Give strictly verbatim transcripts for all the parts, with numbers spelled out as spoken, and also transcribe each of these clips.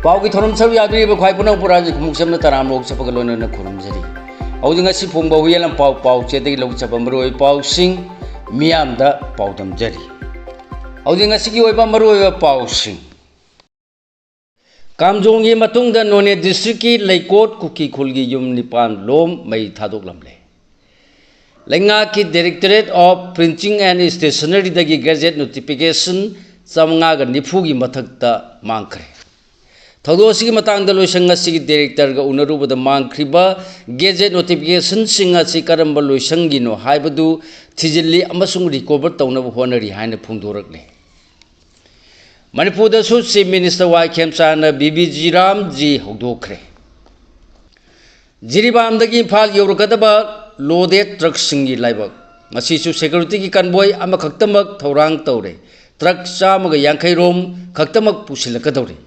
ꯄꯥꯎꯒꯤ ꯊꯧꯔꯝ ꯁꯔꯨꯛ ꯌꯥꯕꯤꯔꯤꯕ ꯈ꯭ꯋꯥꯏ ꯄꯨꯝꯅꯃꯛꯄꯨ ꯔꯥꯖ꯭ꯌ ꯈꯨꯃꯨꯛ ꯁꯝꯅ ꯇꯔꯥꯝꯅ ꯑꯣꯛꯆꯕꯒ ꯂꯣꯏꯅꯅ ꯈꯨꯔꯨꯝꯖꯔꯤ꯫ ꯍꯧꯖꯤꯛ ꯉꯁꯤ ꯐꯣꯡꯕ ꯍꯨꯏꯌꯦꯟ ꯂꯥꯟꯄꯥꯎ ꯄꯥꯎꯆꯦꯗꯒꯤ ꯂꯧꯖꯕ ꯃꯔꯨꯑꯣꯏꯕ ꯄꯥꯎꯁꯤꯡ ꯃꯤꯌꯥꯝꯗ ꯄꯥꯎꯗꯝꯖꯔꯤ꯫ ꯍꯧꯖꯤꯛ ꯉꯁꯤꯒꯤ ꯑꯣꯏꯕ ꯃꯔꯨꯑꯣꯏꯕ ꯄꯥꯎꯁꯤꯡ꯫ ꯀꯥꯝꯖꯣꯡꯒꯤ ꯃꯇꯨꯡꯗ ꯅꯣꯅꯦ ꯗꯤꯁꯇ꯭ꯔꯤꯛꯀꯤ ꯂꯩꯀꯣꯠ ꯀꯨꯀꯤ ꯈꯨꯜꯒꯤ ꯌꯨꯝ ꯅꯤꯄꯥꯟ ꯂꯣꯝ ꯃꯩ ꯊꯥꯗꯣꯛꯂꯝꯂꯦ꯫ ꯂꯩꯉꯥꯛꯀꯤ Directorate of Printing and Stationeryꯗꯒꯤ ꯒꯦꯖꯦꯠ ꯅꯣꯇꯤꯐꯤꯀꯦꯁꯟ ꯆꯥꯃꯉꯥꯒ ꯅꯤꯐꯨꯒꯤ ꯃꯊꯛꯇ ꯃꯥꯡꯈ꯭ꯔꯦ꯫ ꯊꯧꯗꯣꯛ ꯑꯁꯤꯒꯤ ꯃꯇꯥꯡꯗ ꯂꯣꯏꯁꯪ ꯑꯁꯤꯒꯤ ꯗꯥꯏꯔꯦꯛꯇꯔꯒ ꯎꯅꯔꯨꯕꯗ ꯃꯥꯡꯈ꯭ꯔꯤꯕ ꯒꯦꯖꯦꯠ ꯅꯣꯇꯤꯐꯤꯀꯦꯁꯟꯁꯤꯡ ꯑꯁꯤ ꯀꯔꯝꯕ ꯂꯣꯏꯁꯪꯒꯤꯅꯣ ꯍꯥꯏꯕꯗꯨ ꯊꯤꯖꯤꯜꯂꯤ ꯑꯃꯁꯨꯡ ꯔꯤꯀꯣꯚꯔ ꯇꯧꯅꯕ ꯍꯣꯠꯅꯔꯤ ꯍꯥꯏꯅ ꯐꯣꯡꯗꯣꯔꯛꯂꯤ꯫ ꯃꯅꯤꯄꯨꯔꯗꯁꯨ Chief Minister ꯋꯥꯏ ꯈꯦꯝꯆꯥꯟꯅ V B G RAM G ꯍꯧꯗꯣꯛꯈ꯭ꯔꯦ꯫ ꯖꯤꯔꯤꯕꯥꯝꯗꯒꯤ Imphal ꯌꯧꯔꯛꯀꯗꯕ ꯂꯣꯗꯦꯗ ꯇ꯭ꯔꯛꯁꯤꯡꯒꯤ ꯂꯥꯏꯕꯛ ꯉꯁꯤꯁꯨ ꯁꯦꯀ꯭ꯌꯨꯔꯤꯇꯤꯒꯤ ꯀꯟꯚꯣꯏ ꯑꯃꯈꯛꯇꯃꯛ ꯊꯧꯔꯥꯡ ꯇꯧꯔꯦ꯫ ꯇ꯭ꯔꯛ ꯆꯥꯝꯃꯒ ꯌꯥꯡꯈꯩ ꯔꯣꯝ ꯈꯛꯇꯃꯛ ꯄꯨꯁꯤꯜꯂꯛꯀꯗꯧꯔꯤ꯫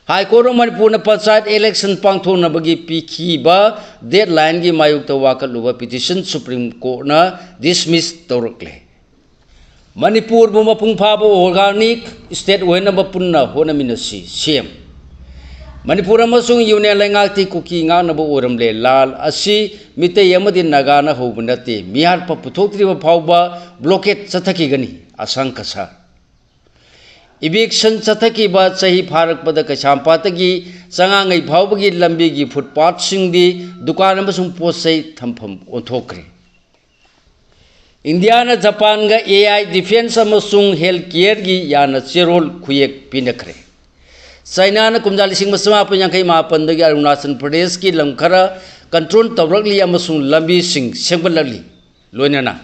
High Court of ꯃꯅꯤꯄꯨꯔꯅ ꯄꯟꯆꯥꯌꯠ ꯏꯂꯦꯛꯁꯟ ꯄꯥꯡꯊꯣꯛꯅꯕꯒꯤ ꯄꯤꯈꯤꯕ ꯗꯦꯗꯂꯥꯏꯟꯒꯤ ꯃꯥꯌꯣꯛꯇ ꯋꯥꯀꯠꯂꯨꯕ ꯄꯤꯇꯤꯁꯟ ꯁꯨꯄ꯭ꯔꯤꯝ ꯀꯣꯔꯠꯅ ꯗꯤꯁꯃꯤꯁ ꯇꯧꯔꯛꯂꯦ꯫ ꯃꯅꯤꯄꯨꯔꯕꯨ ꯃꯄꯨꯡ ꯐꯥꯕ ꯑꯣꯔꯒꯥꯅꯤꯛ ꯁ꯭ꯇꯦꯠ ꯑꯣꯏꯅꯕ ꯄꯨꯟꯅ ꯍꯣꯠꯅꯃꯤꯟꯅꯁꯤ, ꯁꯤ ꯑꯦꯝ꯫ ꯃꯅꯤꯄꯨꯔ ꯑꯃꯁꯨꯡ ꯌꯨꯅꯤꯌꯟ ꯂꯩꯉꯥꯛꯇꯤ ꯀꯨꯀꯤ ꯉꯥꯛꯅꯕ ꯑꯣꯏꯔꯝꯂꯦ꯫ ꯂꯥꯜ ꯑꯁꯤ ꯃꯤꯇꯩ ꯑꯃꯗꯤ ꯅꯥꯒꯥꯅ ꯍꯧꯕ ꯅꯠꯇꯦ꯫ ꯃꯤꯍꯥꯠꯄ ꯄꯨꯊꯣꯛꯇ꯭ꯔꯤꯕ ꯐꯥꯎꯕ ꯕ꯭ꯂꯣꯀꯦꯠ ꯆꯠꯊꯈꯤꯒꯅꯤ꯫ ꯑꯁꯪ ꯀꯁꯥꯔ꯫ ꯏꯚꯤꯛꯁꯟ ꯆꯠꯊꯈꯤꯕ ꯆꯍꯤ ꯐꯥꯔꯛꯄꯗ ꯀꯩꯁꯥꯝꯄꯥꯠꯇꯒꯤ ꯆꯉꯥꯡꯉꯩ ꯐꯥꯎꯕꯒꯤ ꯂꯝꯕꯤꯒꯤ ꯐꯨꯠꯄꯥꯠꯁꯤꯡꯗꯤ ꯗꯨꯀꯥꯟ ꯑꯃꯁꯨꯡ ꯄꯣꯠ ꯆꯩ ꯊꯝꯐꯝ ꯑꯣꯟꯊꯣꯛꯈ꯭ꯔꯦ꯫ ꯏꯟꯗꯤꯌꯥꯅ ꯖꯄꯥꯟꯒ ꯑꯦ ꯑꯥꯏ ꯗꯤꯐꯦꯟꯁ ꯑꯃꯁꯨꯡ ꯍꯦꯜꯊ ꯀꯤꯌꯔꯒꯤ ꯌꯥꯅ ꯆꯦꯔꯣꯜ ꯈꯨꯌꯦꯛ ꯄꯤꯅꯈ꯭ꯔꯦ꯫ ꯆꯥꯏꯅꯥꯅ ꯀꯨꯝꯖꯥ ꯂꯤꯁꯤꯡ ꯑꯃ ꯆꯃꯥꯄꯟ ꯌꯥꯡꯈꯩ ꯃꯥꯄꯟꯗꯒꯤ ꯑꯔꯨꯅꯥꯆꯜ ꯄ꯭ꯔꯗꯦꯁꯀꯤ ꯂꯝ ꯈꯔ ꯀꯟꯇ꯭ꯔꯣꯜ ꯇꯧꯔꯛꯂꯤ ꯑꯃꯁꯨꯡ ꯂꯝꯕꯤꯁꯤꯡ ꯁꯦꯝꯒꯠꯂꯛꯂꯤ꯫ ꯂꯣꯏꯅꯅ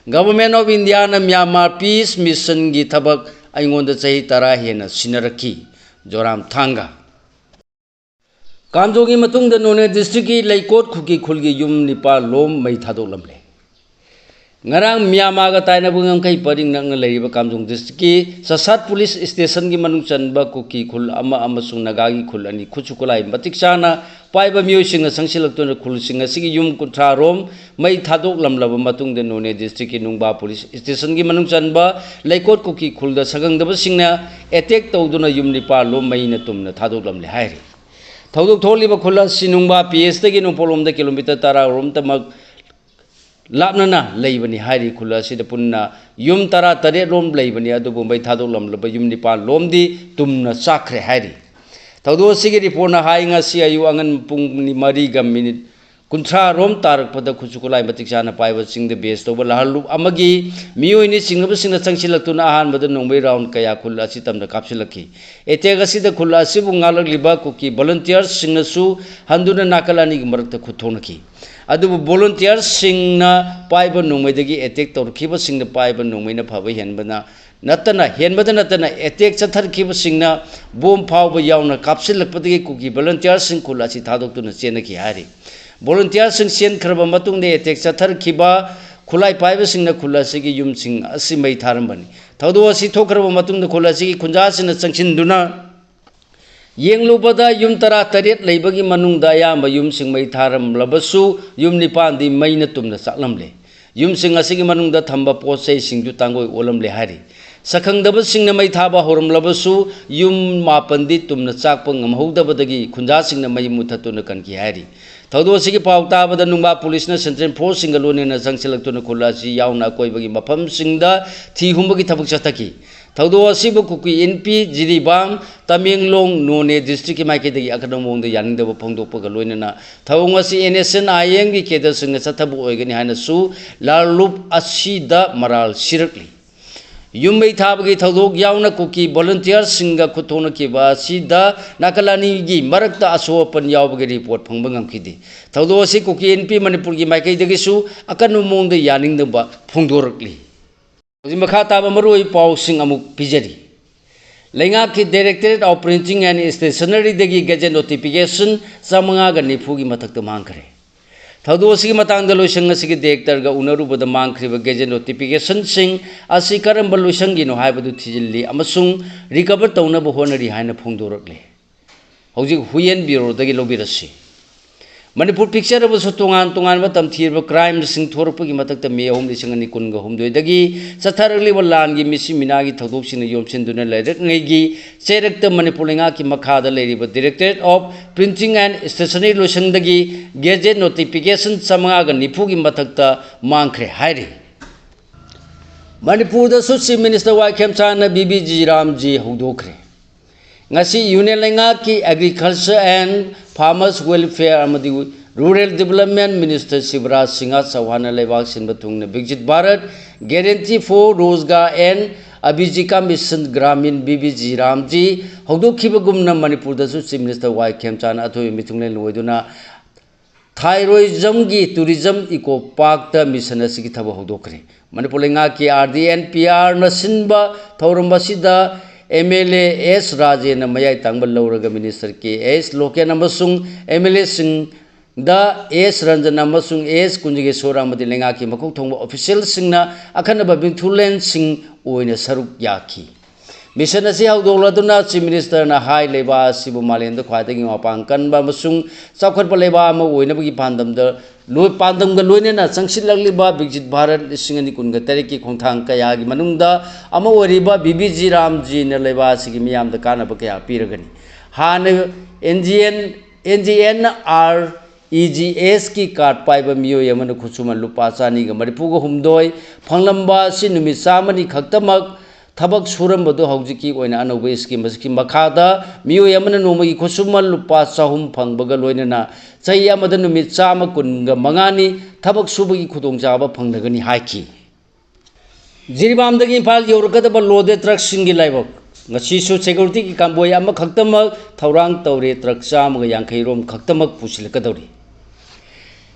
Government of ꯏꯟꯗꯤꯌꯥꯅ ꯃ꯭ꯌꯥꯟꯃꯥꯔ ꯄꯤꯁ ꯃꯤꯁꯟꯒꯤ ꯊꯕꯛ ꯑꯩꯉꯣꯟꯗ ꯆꯍꯤ ꯇꯔꯥ ꯍꯦꯟꯅ ꯁꯤꯟꯅꯔꯛꯈꯤ꯫ ꯖꯣꯔꯥꯝ ꯊꯥꯡꯒ꯫ ꯀꯥꯝꯖꯣꯡꯒꯤ ꯃꯇꯨꯡꯗ ꯅꯣꯅꯦ ꯗꯤꯁꯇ꯭ꯔꯤꯛꯀꯤ ꯂꯩꯀꯣꯠ ꯈꯨꯀꯤ ꯈꯨꯜꯒꯤ ꯌꯨꯝ ꯅꯤꯄꯥꯜ ꯂꯣꯝ ꯃꯩ ꯊꯥꯗꯣꯛꯂꯝꯂꯦ꯫ ꯉꯔꯥꯡ ꯃ꯭ꯌꯥꯟꯃꯥꯔꯒ ꯇꯥꯏꯅꯕ ꯉꯝꯈꯩ ꯄꯔꯤꯡ ꯅꯛꯅ ꯂꯩꯔꯤꯕ ꯀꯥꯝꯖꯣꯡ ꯗꯤꯁꯇ꯭ꯔꯤꯛꯀꯤ ꯆꯁꯥꯠ ꯄꯨꯂꯤꯁ ꯁ꯭ꯇꯦꯁꯟꯒꯤ ꯃꯅꯨꯡ ꯆꯟꯕ ꯀꯨꯀꯤ ꯈꯨꯜ ꯑꯃ ꯑꯃꯁꯨꯡ ꯅꯥꯒꯥꯒꯤ ꯈꯨꯜ ꯑꯅꯤ ꯈꯨꯠꯁꯨ ꯈꯨꯠꯂꯥꯏ ꯃꯇꯤꯛ ꯆꯥꯅ ꯄꯥꯏꯕ ꯃꯤꯑꯣꯏꯁꯤꯡꯅ ꯆꯪꯁꯤꯜꯂꯛꯇꯨꯅ ꯈꯨꯜꯁꯤꯡ ꯑꯁꯤꯒꯤ ꯌꯨꯝ ꯀꯨꯟꯊ꯭ꯔꯥ ꯔꯣꯝ ꯃꯩ ꯊꯥꯗꯣꯛꯂꯝꯂꯕ ꯃꯇꯨꯡꯗ ꯅꯣꯅꯦ ꯗꯤꯁꯇ꯭ꯔꯤꯛꯀꯤ ꯅꯨꯡꯕꯥ ꯄꯨꯂꯤꯁ ꯁ꯭ꯇꯦꯁꯟꯒꯤ ꯃꯅꯨꯡ ꯆꯟꯕ ꯂꯩꯀꯣꯠ ꯀꯨꯀꯤ ꯈꯨꯜꯗ ꯁꯒꯪꯗꯕꯁꯤꯡꯅ ꯑꯦꯇꯦꯛ ꯇꯧꯗꯨꯅ ꯌꯨꯝ ꯅꯤꯄꯥꯜ ꯂꯣꯝ ꯃꯩꯅ ꯇꯨꯝꯅ ꯊꯥꯗꯣꯛꯂꯝꯂꯦ ꯍꯥꯏꯔꯤ꯫ ꯊꯧꯗꯣꯛ ꯊꯣꯛꯂꯤꯕ ꯈꯨꯜ ꯑꯁꯤ ꯅꯨꯡꯕꯥ ꯄꯤ ꯑꯦꯁꯇꯒꯤ ꯅꯣꯡꯄꯣꯛꯂꯣꯝꯗ ꯀꯤꯂꯣꯃꯤꯇꯔ ꯇꯔꯥ ꯔꯣꯝꯇꯃꯛ ꯂꯥꯞꯅꯅ ꯂꯩꯕꯅꯤ ꯍꯥꯏꯔꯤ꯫ ꯈꯨꯜ ꯑꯁꯤꯗ ꯄꯨꯟꯅ ꯌꯨꯝ ꯇꯔꯥ ꯇꯔꯦꯠ ꯂꯣꯝ ꯂꯩꯕꯅꯤ, ꯑꯗꯨꯕꯨ ꯃꯩ ꯊꯥꯗꯣꯛꯂꯝꯂꯕ ꯌꯨꯝ ꯅꯤꯄꯥꯜ ꯂꯣꯝꯗꯤ ꯇꯨꯝꯅ ꯆꯥꯛꯈ꯭ꯔꯦ ꯍꯥꯏꯔꯤ꯫ ꯊꯧꯗꯣꯛ ꯑꯁꯤꯒꯤ ꯔꯤꯄꯣꯔꯠꯅ ꯍꯥꯏ, ꯉꯁꯤ ꯑꯌꯨꯛ ꯑꯉꯟ ꯄꯨꯡ ꯃꯔꯤꯒ ꯃꯤꯅꯤꯠ ꯀꯨꯟꯊ꯭ꯔꯥ ꯔꯣꯝ ꯇꯥꯔꯛꯄꯗ ꯈꯨꯠꯁꯨ ꯈꯨꯠꯂꯥꯏ ꯃꯇꯤꯛ ꯆꯥꯅ ꯄꯥꯏꯕꯁꯤꯡꯗ ꯕꯦꯁ ꯇꯧꯕ ꯂꯥꯜꯂꯨꯞ ꯑꯃꯒꯤ ꯃꯤꯑꯣꯏꯅꯤ ꯆꯤꯡꯅꯕꯁꯤꯡꯅ ꯆꯪꯁꯤꯜꯂꯛꯇꯨꯅ ꯑꯍꯥꯟꯕꯗ ꯅꯣꯡꯃꯩ ꯔꯥꯎꯟ ꯀꯌꯥ ꯈꯨꯜ ꯑꯁꯤ ꯇꯝꯅ ꯀꯥꯞꯁꯤꯜꯂꯛꯈꯤ꯫ ꯑꯦꯇꯦꯛ ꯑꯁꯤꯗ ꯈꯨꯜ ꯑꯁꯤꯕꯨ ꯉꯥꯛꯂꯛꯂꯤꯕ ꯀꯨꯀꯤ ꯚꯣꯂꯨꯟꯇꯤꯌꯔꯁꯤꯡꯅꯁꯨ ꯍꯟꯗꯨꯅ ꯅꯥꯀꯜ ꯑꯅꯤꯒꯤ ꯃꯔꯛꯇ ꯈꯨꯠ ꯊꯣꯛꯅꯈꯤ꯫ ꯑꯗꯨꯕꯨ ꯚꯣꯂꯨꯟꯇꯤꯌꯔꯁꯤꯡꯅ ꯄꯥꯏꯕ ꯅꯣꯡꯃꯩꯗꯒꯤ ꯑꯦꯇꯦꯛ ꯇꯧꯔꯛꯈꯤꯕꯁꯤꯡꯅ ꯄꯥꯏꯕ ꯅꯣꯡꯃꯩꯅ ꯐꯕ ꯍꯦꯟꯕꯅ ꯅꯠꯇꯅ, ꯍꯦꯟꯕꯗ ꯅꯠꯇꯅ ꯑꯦꯇꯦꯛ ꯆꯠꯊꯔꯛꯈꯤꯕꯁꯤꯡꯅ ꯕꯣꯝ ꯐꯥꯎꯕ ꯌꯥꯎꯅ ꯀꯥꯞꯁꯤꯜꯂꯛꯄꯗꯒꯤ ꯀꯨꯀꯤ ꯚꯣꯂꯨꯟꯇꯤꯌꯔꯁꯤꯡ ꯈꯨꯜ ꯑꯁꯤ ꯊꯥꯗꯣꯛꯇꯨꯅ ꯆꯦꯟꯅꯈꯤ ꯍꯥꯏꯔꯤ꯫ ꯚꯣꯂꯨꯟꯇꯤꯌꯔꯁꯤꯡ ꯆꯦꯟꯈ꯭ꯔꯕ ꯃꯇꯨꯡꯗ ꯑꯦꯇꯦꯛ ꯆꯠꯊꯔꯛꯈꯤꯕ ꯈꯨꯠꯂꯥꯏ ꯄꯥꯏꯕꯁꯤꯡꯅ ꯈꯨꯜ ꯑꯁꯤꯒꯤ ꯌꯨꯝꯁꯤꯡ ꯑꯁꯤ ꯃꯩ ꯊꯥꯔꯝꯕꯅꯤ꯫ ꯊꯧꯗꯣꯛ ꯑꯁꯤ ꯊꯣꯛꯈ꯭ꯔꯕ ꯃꯇꯨꯡꯗ ꯈꯨꯜ ꯑꯁꯤꯒꯤ ꯈꯨꯟꯖꯥꯁꯤꯡꯅ ꯆꯪꯁꯤꯟꯗꯨꯅ ꯌꯦꯡꯂꯨꯕꯗ ꯌꯨꯝ ꯇꯔꯥ ꯇꯔꯦꯠ ꯂꯩꯕꯒꯤ ꯃꯅꯨꯡꯗ ꯑꯌꯥꯝꯕ ꯌꯨꯝꯁꯤꯡ ꯃꯩ ꯊꯥꯔꯝꯂꯕꯁꯨ ꯌꯨꯝ ꯅꯤꯄꯥꯟꯗꯤ ꯃꯩꯅ ꯇꯨꯝꯅ ꯆꯥꯛꯂꯝꯂꯦ꯫ ꯌꯨꯝꯁꯤꯡ ꯑꯁꯤꯒꯤ ꯃꯅꯨꯡꯗ ꯊꯝꯕ ꯄꯣꯠ ꯆꯩꯁꯤꯡꯁꯨ ꯇꯥꯡꯒꯣꯏ ꯑꯣꯜꯂꯝꯂꯦ ꯍꯥꯏꯔꯤ꯫ ꯁꯛꯈꯪꯗꯕꯁꯤꯡꯅ ꯃꯩ ꯊꯥꯕ ꯍꯧꯔꯝꯂꯕꯁꯨ ꯌꯨꯝ ꯃꯥꯄꯟꯗꯤ ꯇꯨꯝꯅ ꯆꯥꯛꯄ ꯉꯝꯍꯧꯗꯕꯗꯒꯤ ꯈꯨꯟꯖꯥꯁꯤꯡꯅ ꯃꯩ ꯃꯨꯊꯠꯇꯨꯅ ꯀꯟꯈꯤ ꯍꯥꯏꯔꯤ꯫ ꯊꯧꯗꯣꯛ ꯑꯁꯤꯒꯤ ꯄꯥꯎ ꯇꯥꯕꯗ ꯅꯨꯡꯕꯥ ꯄꯨꯂꯤꯁꯅ ꯁꯦꯟꯇ꯭ꯔꯦꯜ ꯐꯣꯔꯁꯁꯤꯡꯒ ꯂꯣꯏꯅꯅ ꯆꯪꯁꯤꯜꯂꯛꯇꯨꯅ ꯈꯨꯜ ꯑꯁꯤ ꯌꯥꯎꯅ ꯑꯀꯣꯏꯕꯒꯤ ꯃꯐꯝꯁꯤꯡꯗ ꯊꯤ ꯍꯨꯝꯕꯒꯤ ꯊꯕꯛ ꯆꯠꯊꯈꯤ꯫ ꯊꯧꯗꯣꯛ ꯑꯁꯤꯕꯨ ꯀꯨꯀꯤ ꯏꯟꯄꯤ, ꯖꯤꯔꯤꯕꯥꯝ, ꯇꯃꯦꯡꯂꯣꯡ, ꯅꯣꯅꯦ ꯗꯤꯁꯇ꯭ꯔꯤꯛꯀꯤ ꯃꯥꯏꯀꯩꯗꯒꯤ ꯑꯀꯟꯕ ꯃꯑꯣꯡꯗ ꯌꯥꯅꯤꯡꯗꯕ ꯐꯣꯡꯗꯣꯛꯄꯒ ꯂꯣꯏꯅꯅ ꯊꯧꯑꯣꯡ ꯑꯁꯤ ꯑꯦꯟ ꯑꯦꯁ ꯑꯦꯟ ꯑꯥꯏ ꯑꯦꯝꯒꯤ ꯀꯦꯗꯔꯁꯤꯡꯅ ꯆꯠꯊꯕ ꯑꯣꯏꯒꯅꯤ ꯍꯥꯏꯅꯁꯨ ꯂꯥꯜꯂꯨꯞ ꯑꯁꯤꯗ ꯃꯔꯥꯜ ꯁꯤꯔꯛꯂꯤ꯫ ꯌꯨꯝ ꯃꯩ ꯊꯥꯕꯒꯤ ꯊꯧꯗꯣꯛ ꯌꯥꯎꯅ ꯀꯨꯀꯤ ꯚꯣꯂꯨꯟꯇꯤꯌꯔꯁꯤꯡꯒ ꯈꯨꯠ ꯊꯣꯛꯅꯈꯤꯕ ꯑꯁꯤꯗ ꯅꯥꯀꯜ ꯑꯅꯤꯒꯤ ꯃꯔꯛꯇ ꯑꯁꯣꯛ ꯑꯄꯟ ꯌꯥꯎꯕꯒꯤ ꯔꯤꯄꯣꯔꯠ ꯐꯪꯕ ꯉꯝꯈꯤꯗꯦ꯫ ꯊꯧꯗꯣꯛ ꯑꯁꯤ ꯀꯨꯀꯤ ꯏꯟꯄꯤ ꯃꯅꯤꯄꯨꯔꯒꯤ ꯃꯥꯏꯀꯩꯗꯒꯤꯁꯨ ꯑꯀꯟꯕ ꯃꯑꯣꯡꯗ ꯌꯥꯅꯤꯡꯗꯕ ꯐꯣꯡꯗꯣꯔꯛꯂꯤ꯫ ꯍꯧꯖꯤꯛ ꯃꯈꯥ ꯇꯥꯕ ꯃꯔꯨꯑꯣꯏꯕ ꯄꯥꯎꯁꯤꯡ ꯑꯃꯨꯛ ꯄꯤꯖꯔꯤ꯫ ꯂꯩꯉꯥꯛꯀꯤ Directorate of Printing and Stationeryꯗꯒꯤ ꯒꯦꯖꯦꯠ ꯅꯣꯇꯤꯐꯤꯀꯦꯁꯟ ꯆꯥꯃꯉꯥꯒ ꯅꯤꯐꯨꯒꯤ ꯃꯊꯛꯇ ꯃꯥꯡꯈ꯭ꯔꯦ꯫ ꯊꯧꯗꯣꯛ ꯑꯁꯤꯒꯤ ꯃꯇꯥꯡꯗ ꯂꯣꯏꯁꯪ ꯑꯁꯤꯒꯤ ꯗꯤꯔꯦꯛꯇꯔꯒ ꯎꯅꯔꯨꯕꯗ ꯃꯥꯡꯈ꯭ꯔꯤꯕ ꯒꯦꯖꯦꯠ ꯅꯣꯇꯤꯐꯤꯀꯦꯁꯟꯁꯤꯡ ꯑꯁꯤ ꯀꯔꯝꯕ ꯂꯣꯏꯁꯪꯒꯤꯅꯣ ꯍꯥꯏꯕꯗꯨ ꯊꯤꯖꯤꯜꯂꯤ ꯑꯃꯁꯨꯡ ꯔꯤꯀꯚꯔ ꯇꯧꯅꯕ ꯍꯣꯠꯅꯔꯤ ꯍꯥꯏꯅ ꯐꯣꯡꯗꯣꯔꯛꯂꯤ꯫ ꯍꯧꯖꯤꯛ ꯍꯨꯏꯌꯦꯟ ꯕ꯭ꯌꯨꯔꯣꯗꯒꯤ ꯂꯧꯕꯤꯔꯁꯤ꯫ ꯃꯅꯤꯄꯨꯔ ꯄꯤꯛꯆꯔꯕꯁꯨ ꯇꯣꯉꯥꯟ ꯇꯣꯉꯥꯟꯕ ꯇꯝꯊꯤꯔꯕ ꯀ꯭ꯔꯥꯏꯝꯁꯤꯡ ꯊꯣꯔꯛꯄꯒꯤ ꯃꯊꯛꯇ ꯃꯦ ꯑꯍꯨꯝ ꯂꯤꯁꯤꯡ ꯑꯅꯤ ꯀꯨꯟꯒ ꯍꯨꯝꯗꯣꯏꯗꯒꯤ ꯆꯠꯊꯔꯛꯂꯤꯕ ꯂꯥꯟꯒꯤ ꯃꯤꯁꯤ ꯃꯤꯅꯥꯒꯤ ꯊꯧꯗꯣꯛꯁꯤꯡꯅ ꯌꯣꯝꯁꯤꯟꯗꯨꯅ ꯂꯩꯔꯛꯉꯩꯒꯤ ꯆꯩꯔꯛꯇ ꯃꯅꯤꯄꯨꯔ ꯂꯩꯉꯥꯛꯀꯤ ꯃꯈꯥꯗ ꯂꯩꯔꯤꯕ Directorate of Printing and Stationery ꯂꯣꯏꯁꯪꯗꯒꯤ ꯒꯦꯖꯦꯠ ꯅꯣꯇꯤꯐꯤꯀꯦꯁꯟ ꯆꯥꯃꯉꯥꯒ ꯅꯤꯐꯨꯒꯤ ꯃꯊꯛꯇ ꯃꯥꯡꯈ꯭ꯔꯦ ꯍꯥꯏꯔꯤ꯫ ꯃꯅꯤꯄꯨꯔꯗꯁꯨ Chief Minister ꯋꯥꯏ ꯈꯦꯝꯆꯥꯟꯅ ꯕꯤ ꯕꯤ ꯖꯤ ꯔꯥꯝꯖꯤ ꯍꯧꯗꯣꯛꯈ꯭ꯔꯦ꯫ ꯉꯁꯤ Union ꯂꯩꯉꯥꯛꯀꯤ Agriculture and Farmers Welfare ꯑꯃꯗꯤ Rural Development Minister Shivraj Singh ꯆꯧꯍꯥꯟꯅ ꯂꯩꯕꯥꯛ ꯁꯤꯟꯕ ꯊꯨꯡꯅ Viksit Bharat Guarantee for Rozgar and Ajeevika Mission Gramin, V B G RAM G ꯍꯧꯗꯣꯛꯈꯤꯕꯒꯨꯝꯅ ꯃꯅꯤꯄꯨꯔꯗꯁꯨ Chief Minister ꯋꯥꯏ ꯈꯦꯝꯆꯥꯟꯅ ꯑꯊꯣꯏꯕ ꯃꯤꯊꯨꯡꯂꯦꯟ ꯑꯣꯏꯗꯨꯅ ꯊꯥꯏꯔꯣꯏꯖꯝꯒꯤ Tourism Eco Parkꯇ mission ꯑꯁꯤꯒꯤ ꯊꯕꯛ ꯍꯧꯗꯣꯛꯈ꯭ꯔꯦ꯫ ꯃꯅꯤꯄꯨꯔ ꯂꯩꯉꯥꯛꯀꯤ ꯑꯥꯔ ꯗꯤ ꯑꯦꯟ ꯄꯤ ꯑꯥꯔꯅ ꯁꯤꯟꯕ ꯊꯧꯔꯝ ꯑꯁꯤꯗ ꯑꯦꯝ ꯑꯦꯜ ꯑꯦ ꯑꯦꯁ ꯔꯥꯖꯦꯟꯅ ꯃꯌꯥꯏ ꯊꯪꯕ ꯂꯧꯔꯒ Minister ꯀꯦ ꯑꯦꯁ ꯂꯣꯀꯦꯟ ꯑꯃꯁꯨꯡ ꯑꯦꯝ ꯑꯦꯜ ꯑꯦꯁꯤꯡꯗ ꯑꯦꯁ ꯔꯟꯖꯟ ꯑꯃꯁꯨꯡ ꯑꯦꯁ ꯀꯨꯟꯖꯒꯦꯁꯣꯔ ꯑꯃꯗꯤ ꯂꯩꯉꯥꯛꯀꯤ ꯃꯀꯣꯛ ꯊꯣꯡꯕ officialꯁꯤꯡꯅ ꯑꯈꯟꯅꯕ ꯃꯤꯊꯨꯡꯂꯦꯟꯁꯤꯡ ꯑꯣꯏꯅ ꯁꯔꯨꯛ ꯌꯥꯈꯤ꯫ Mission ꯑꯁꯤ ꯍꯧꯗꯣꯛꯂꯗꯨꯅ Chief Ministerꯅ ꯍꯥꯏ ꯂꯩꯕꯥꯛ ꯑꯁꯤꯕꯨ ꯃꯥꯂꯦꯝꯗ ꯈ꯭ꯋꯥꯏꯗꯒꯤ ꯃꯄꯥꯡ ꯀꯟꯕ ꯑꯃꯁꯨꯡ ꯆꯥꯎꯈꯠꯄ ꯂꯩꯕꯥꯛ ꯑꯃ ꯑꯣꯏꯅꯕꯒꯤ ꯄꯥꯟꯗꯝꯗ ꯂꯣꯏ-, ꯄꯥꯟꯗꯝꯒ ꯂꯣꯏꯅꯅ ꯆꯪꯁꯤꯜꯂꯛꯂꯤꯕ Viksit Bharat ꯂꯤꯁꯤꯡ ꯑꯅꯤ ꯀꯨꯟꯒ ꯇꯔꯦꯠꯀꯤ ꯈꯣꯡꯊꯥꯡ ꯀꯌꯥꯒꯤ ꯃꯅꯨꯡꯗ ꯑꯃ ꯑꯣꯏꯔꯤꯕ ꯕꯤ ꯕꯤ ꯖꯤ ꯔꯥꯝꯖꯤꯅ ꯂꯩꯕꯥꯛ ꯑꯁꯤꯒꯤ ꯃꯤꯌꯥꯝꯗ ꯀꯥꯟꯅꯕ ꯀꯌꯥ ꯄꯤꯔꯒꯅꯤ꯫ ꯍꯥꯟꯅ N G N, N G N R E G ꯑꯦꯁꯀꯤ card ꯄꯥꯏꯕ ꯃꯤꯑꯣꯏ ꯑꯃꯅ ꯈꯨꯠꯁꯨꯃꯟ ꯂꯨꯄꯥ ꯆꯅꯤꯒ ꯃꯔꯤꯐꯨꯒ ꯍꯨꯝꯗꯣꯏ ꯐꯪꯂꯝꯕ ꯑꯁꯤ ꯅꯨꯃꯤꯠ ꯆꯥꯝꯃꯅꯤ ꯈꯛꯇꯃꯛ ꯊꯕꯛ ꯁꯨꯔꯝꯕꯗꯨ ꯍꯧꯖꯤꯛꯀꯤ ꯑꯣꯏꯅ ꯑꯅꯧꯕ scheme ꯑꯁꯤꯒꯤ ꯃꯈꯥꯗ ꯃꯤꯑꯣꯏ ꯑꯃꯅ ꯅꯣꯡꯃꯒꯤ ꯈꯨꯠꯁꯨꯃꯟ ꯂꯨꯄꯥ ꯆꯍꯨꯝ ꯐꯪꯕꯒ ꯂꯣꯏꯅꯅ ꯆꯍꯤ ꯑꯃꯗ ꯅꯨꯃꯤꯠ ꯆꯥꯝꯃ ꯀꯨꯟꯒ ꯃꯉꯥꯅꯤ ꯊꯕꯛ ꯁꯨꯕꯒꯤ ꯈꯨꯗꯣꯡꯆꯥꯕ ꯐꯪꯂꯒꯅꯤ ꯍꯥꯏꯈꯤ꯫ ꯖꯤꯔꯤꯕꯥꯝꯗꯒꯤ ꯏꯝꯐꯥꯜ ꯌꯧꯔꯛꯀꯗꯕ loaded truckꯁꯤꯡꯒꯤ ꯂꯥꯏꯕꯛ꯫ ꯉꯁꯤꯁꯨ securityꯒꯤ convoy ꯑꯃꯈꯛꯇꯃꯛ ꯊꯧꯔꯥꯡ ꯇꯧꯔꯦ, truck ꯆꯥꯝꯃꯒ ꯌꯥꯡꯈꯩ ꯔꯣꯝ ꯈꯛꯇꯃꯛ ꯄꯨꯁꯤꯜꯂꯛꯀꯗꯧꯔꯤ꯫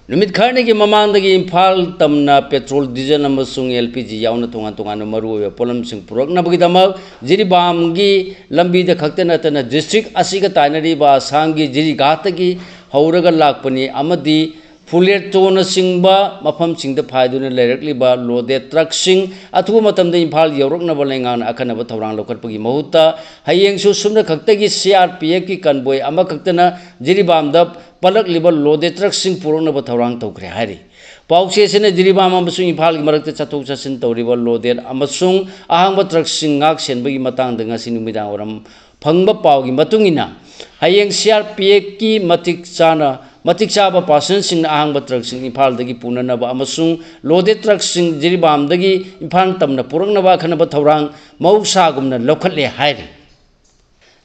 ꯅꯨꯃꯤꯠ ꯈꯔꯅꯤꯒꯤ ꯃꯃꯥꯡꯗꯒꯤ ꯏꯝꯐꯥꯜ ꯇꯝꯅ petrol, diesel ꯑꯃꯁꯨꯡ L P G ꯌꯥꯎꯅ ꯇꯣꯉꯥꯟ ꯇꯣꯉꯥꯟꯕ ꯃꯔꯨꯑꯣꯏꯕ ꯄꯣꯠꯂꯝꯁꯤꯡ ꯄꯨꯔꯛꯅꯕꯒꯤꯗꯃꯛ ꯖꯤꯔꯤꯕꯥꯝꯒꯤ ꯂꯝꯕꯤꯗ ꯈꯛꯇ ꯅꯠꯇꯅ district ꯑꯁꯤꯒ ꯇꯥꯏꯅꯔꯤꯕ ꯑꯁꯥꯝꯒꯤ ꯖꯤꯔꯤꯘꯥꯠꯇꯒꯤ ꯍꯧꯔꯒ ꯂꯥꯛꯄꯅꯤ ꯑꯃꯗꯤ ꯐꯨꯂꯦꯇꯣꯅꯆꯤꯡꯕ ꯃꯐꯝꯁꯤꯡꯗ ꯐꯥꯏꯗꯨꯅ ꯂꯩꯔꯛꯂꯤꯕ ꯂꯣꯗꯦꯠ ꯇ꯭ꯔꯛꯁꯤꯡ ꯑꯊꯨꯕ ꯃꯇꯝꯗ ꯏꯝꯐꯥꯜ ꯌꯧꯔꯛꯅꯕ ꯂꯩꯉꯥꯛꯅ ꯑꯈꯟꯅꯕ ꯊꯧꯔꯥꯡ ꯂꯧꯈꯠꯄꯒꯤ ꯃꯍꯨꯠꯇ, ꯍꯌꯦꯡꯁꯨ ꯁꯨꯞꯅ ꯈꯛꯇꯒꯤ ꯁꯤ ꯑꯥꯔ ꯄꯤ ꯑꯦꯐꯀꯤ ꯀꯟꯕꯣꯏ ꯑꯃꯈꯛꯇꯅ ꯖꯤꯔꯤꯕꯥꯝꯗ ꯄꯜꯂꯛꯂꯤꯕ ꯂꯣꯗꯦꯠ ꯇ꯭ꯔꯛꯁꯤꯡ ꯄꯨꯔꯛꯅꯕ ꯊꯧꯔꯥꯡ ꯇꯧꯈ꯭ꯔꯦ ꯍꯥꯏꯔꯤ꯫ ꯄꯥꯎꯆꯦꯁꯤꯅ ꯖꯤꯔꯤꯕꯥꯝ ꯑꯃꯁꯨꯡ ꯏꯝꯐꯥꯜꯒꯤ ꯃꯔꯛꯇ ꯆꯠꯊꯣꯛ ꯆꯠꯁꯤꯟ ꯇꯧꯔꯤꯕ ꯂꯣꯗꯦꯠ ꯑꯃꯁꯨꯡ ꯑꯍꯥꯡꯕ ꯇ꯭ꯔꯛꯁꯤꯡ ꯉꯥꯛ ꯁꯦꯟꯕꯒꯤ ꯃꯇꯥꯡꯗ ꯉꯁꯤ ꯅꯨꯃꯤꯗꯥꯡ ꯋꯥꯏꯔꯝ ꯐꯪꯕ ꯄꯥꯎꯒꯤ ꯃꯇꯨꯡ ꯏꯟꯅ, ꯍꯌꯦꯡ ꯁꯤ ꯑꯥꯔ ꯄꯤ ꯑꯦꯐꯀꯤ ꯃꯇꯤꯛ ꯆꯥꯅ, ꯃꯇꯤꯛ ꯆꯥꯕ ꯄꯥꯔꯁꯟꯁꯤꯡꯅ ꯑꯍꯥꯡꯕ ꯇ꯭ꯔꯛꯁꯤꯡ ꯏꯝꯐꯥꯜꯗꯒꯤ ꯄꯨꯅꯅꯕ ꯑꯃꯁꯨꯡ ꯂꯣꯗꯦꯠ ꯇ꯭ꯔꯛꯁꯤꯡ ꯖꯤꯔꯤꯕꯥꯝꯗꯒꯤ ꯏꯝꯐꯥꯜ ꯇꯝꯅ ꯄꯨꯔꯛꯅꯕ ꯑꯈꯟꯅꯕ ꯊꯧꯔꯥꯡ ꯃꯍꯧꯁꯥꯒꯨꯝꯅ ꯂꯧꯈꯠꯂꯦ ꯍꯥꯏꯔꯤ꯫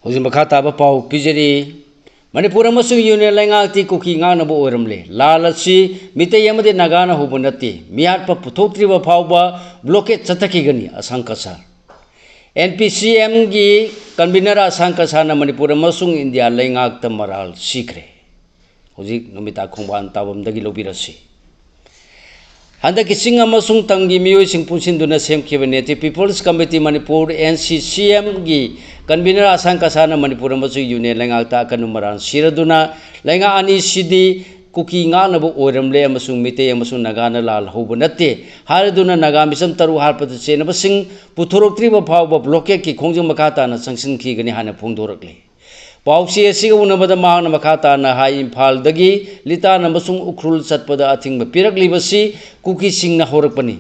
ꯍꯧꯖꯤꯛ ꯃꯈꯥ ꯇꯥꯕ ꯄꯥꯎ ꯄꯤꯖꯔꯤ꯫ ꯃꯅꯤꯄꯨꯔ ꯑꯃꯁꯨꯡ ꯌꯨꯅꯤꯌꯟ ꯂꯩꯉꯥꯛꯇꯤ ꯀꯨꯀꯤ ꯉꯥꯛꯅꯕ ꯑꯣꯏꯔꯝꯂꯦ꯫ ꯂꯥꯟ ꯑꯁꯤ ꯃꯤꯇꯩ ꯑꯃꯗꯤ ꯅꯥꯒꯥꯅ ꯍꯧꯕ ꯅꯠꯇꯦ꯫ ꯃꯤꯍꯥꯠꯄ ꯄꯨꯊꯣꯛꯇ꯭ꯔꯤꯕ ꯐꯥꯎꯕ ꯕ꯭ꯂꯣꯀꯦꯠ ꯆꯠꯊꯈꯤꯒꯅꯤ, ꯑꯁꯥꯡ ꯀꯁꯥꯔ꯫ ꯑꯦꯟ ꯄꯤ ꯁꯤ ꯑꯦꯝꯒꯤ ꯀꯟꯚꯤꯅꯔ ꯑꯁꯥꯡ ꯀꯁꯥꯔꯅ ꯃꯅꯤꯄꯨꯔ ꯑꯃꯁꯨꯡ ꯏꯟꯗꯤꯌꯥ ꯂꯩꯉꯥꯛꯇ ꯃꯔꯥꯜ ꯁꯤꯈ꯭ꯔꯦ꯫ ꯍꯧꯖꯤꯛ ꯅꯨꯃꯤꯗꯥꯡ ꯈꯣꯡꯕꯥꯟ ꯇꯥꯐꯝꯗꯒꯤ ꯂꯧꯕꯤꯔꯁꯤ꯫ ꯍꯟꯗꯛꯀꯤ ꯆꯤꯡ ꯑꯃꯁꯨꯡ ꯇꯝꯒꯤ ꯃꯤꯑꯣꯏꯁꯤꯡ ꯄꯨꯟꯁꯤꯟꯗꯨꯅ ꯁꯦꯝꯈꯤꯕ Native People's Committee Manipur, N C ꯁꯤ ꯑꯦꯝꯒꯤ ꯀꯟꯚꯤꯅꯔ ꯑꯁꯥꯡ ꯀꯁꯥꯔꯅ ꯃꯅꯤꯄꯨꯔ ꯑꯃꯁꯨꯡ ꯌꯨꯅꯤꯌꯟ ꯂꯩꯉꯥꯛꯇ ꯑꯀꯟꯕ ꯃꯔꯥꯜ ꯁꯤꯔꯗꯨꯅ ꯂꯩꯉꯥꯛ ꯑꯅꯤꯁꯤꯗꯤ ꯀꯨꯀꯤ ꯉꯥꯛꯅꯕ ꯑꯣꯏꯔꯝꯂꯦ ꯑꯃꯁꯨꯡ ꯃꯤꯇꯩ ꯑꯃꯁꯨꯡ ꯅꯥꯒꯥꯅ ꯂꯥꯜ ꯍꯧꯕ ꯅꯠꯇꯦ ꯍꯥꯏꯔꯗꯨꯅ ꯅꯥꯒꯥ ꯃꯤꯆꯝ ꯇꯔꯨꯛ ꯍꯥꯠꯄꯗ ꯆꯦꯟꯅꯕꯁꯤꯡ ꯄꯨꯊꯣꯔꯛꯇ꯭ꯔꯤꯕ ꯐꯥꯎꯕ ꯕ꯭ꯂꯣꯀꯦꯠꯀꯤ ꯈꯣꯡꯖꯪ ꯃꯈꯥ ꯇꯥꯅ ꯆꯪꯁꯤꯟꯈꯤꯒꯅꯤ ꯍꯥꯏꯅ ꯐꯣꯡꯗꯣꯔꯛꯂꯤ꯫ ꯄꯥꯎꯆꯦ ꯑꯁꯤꯒ ꯎꯅꯕꯗ ꯃꯍꯥꯛꯅ ꯃꯈꯥ ꯇꯥꯅ ꯍꯥꯏ, ꯏꯝꯐꯥꯜꯗꯒꯤ ꯂꯤꯇꯥꯟ ꯑꯃꯁꯨꯡ ꯎꯈ꯭ꯔꯨꯜ ꯆꯠꯄꯗ ꯑꯊꯤꯡꯕ ꯄꯤꯔꯛꯂꯤꯕꯁꯤ ꯀꯨꯀꯤꯁꯤꯡꯅ ꯍꯧꯔꯛꯄꯅꯤ꯫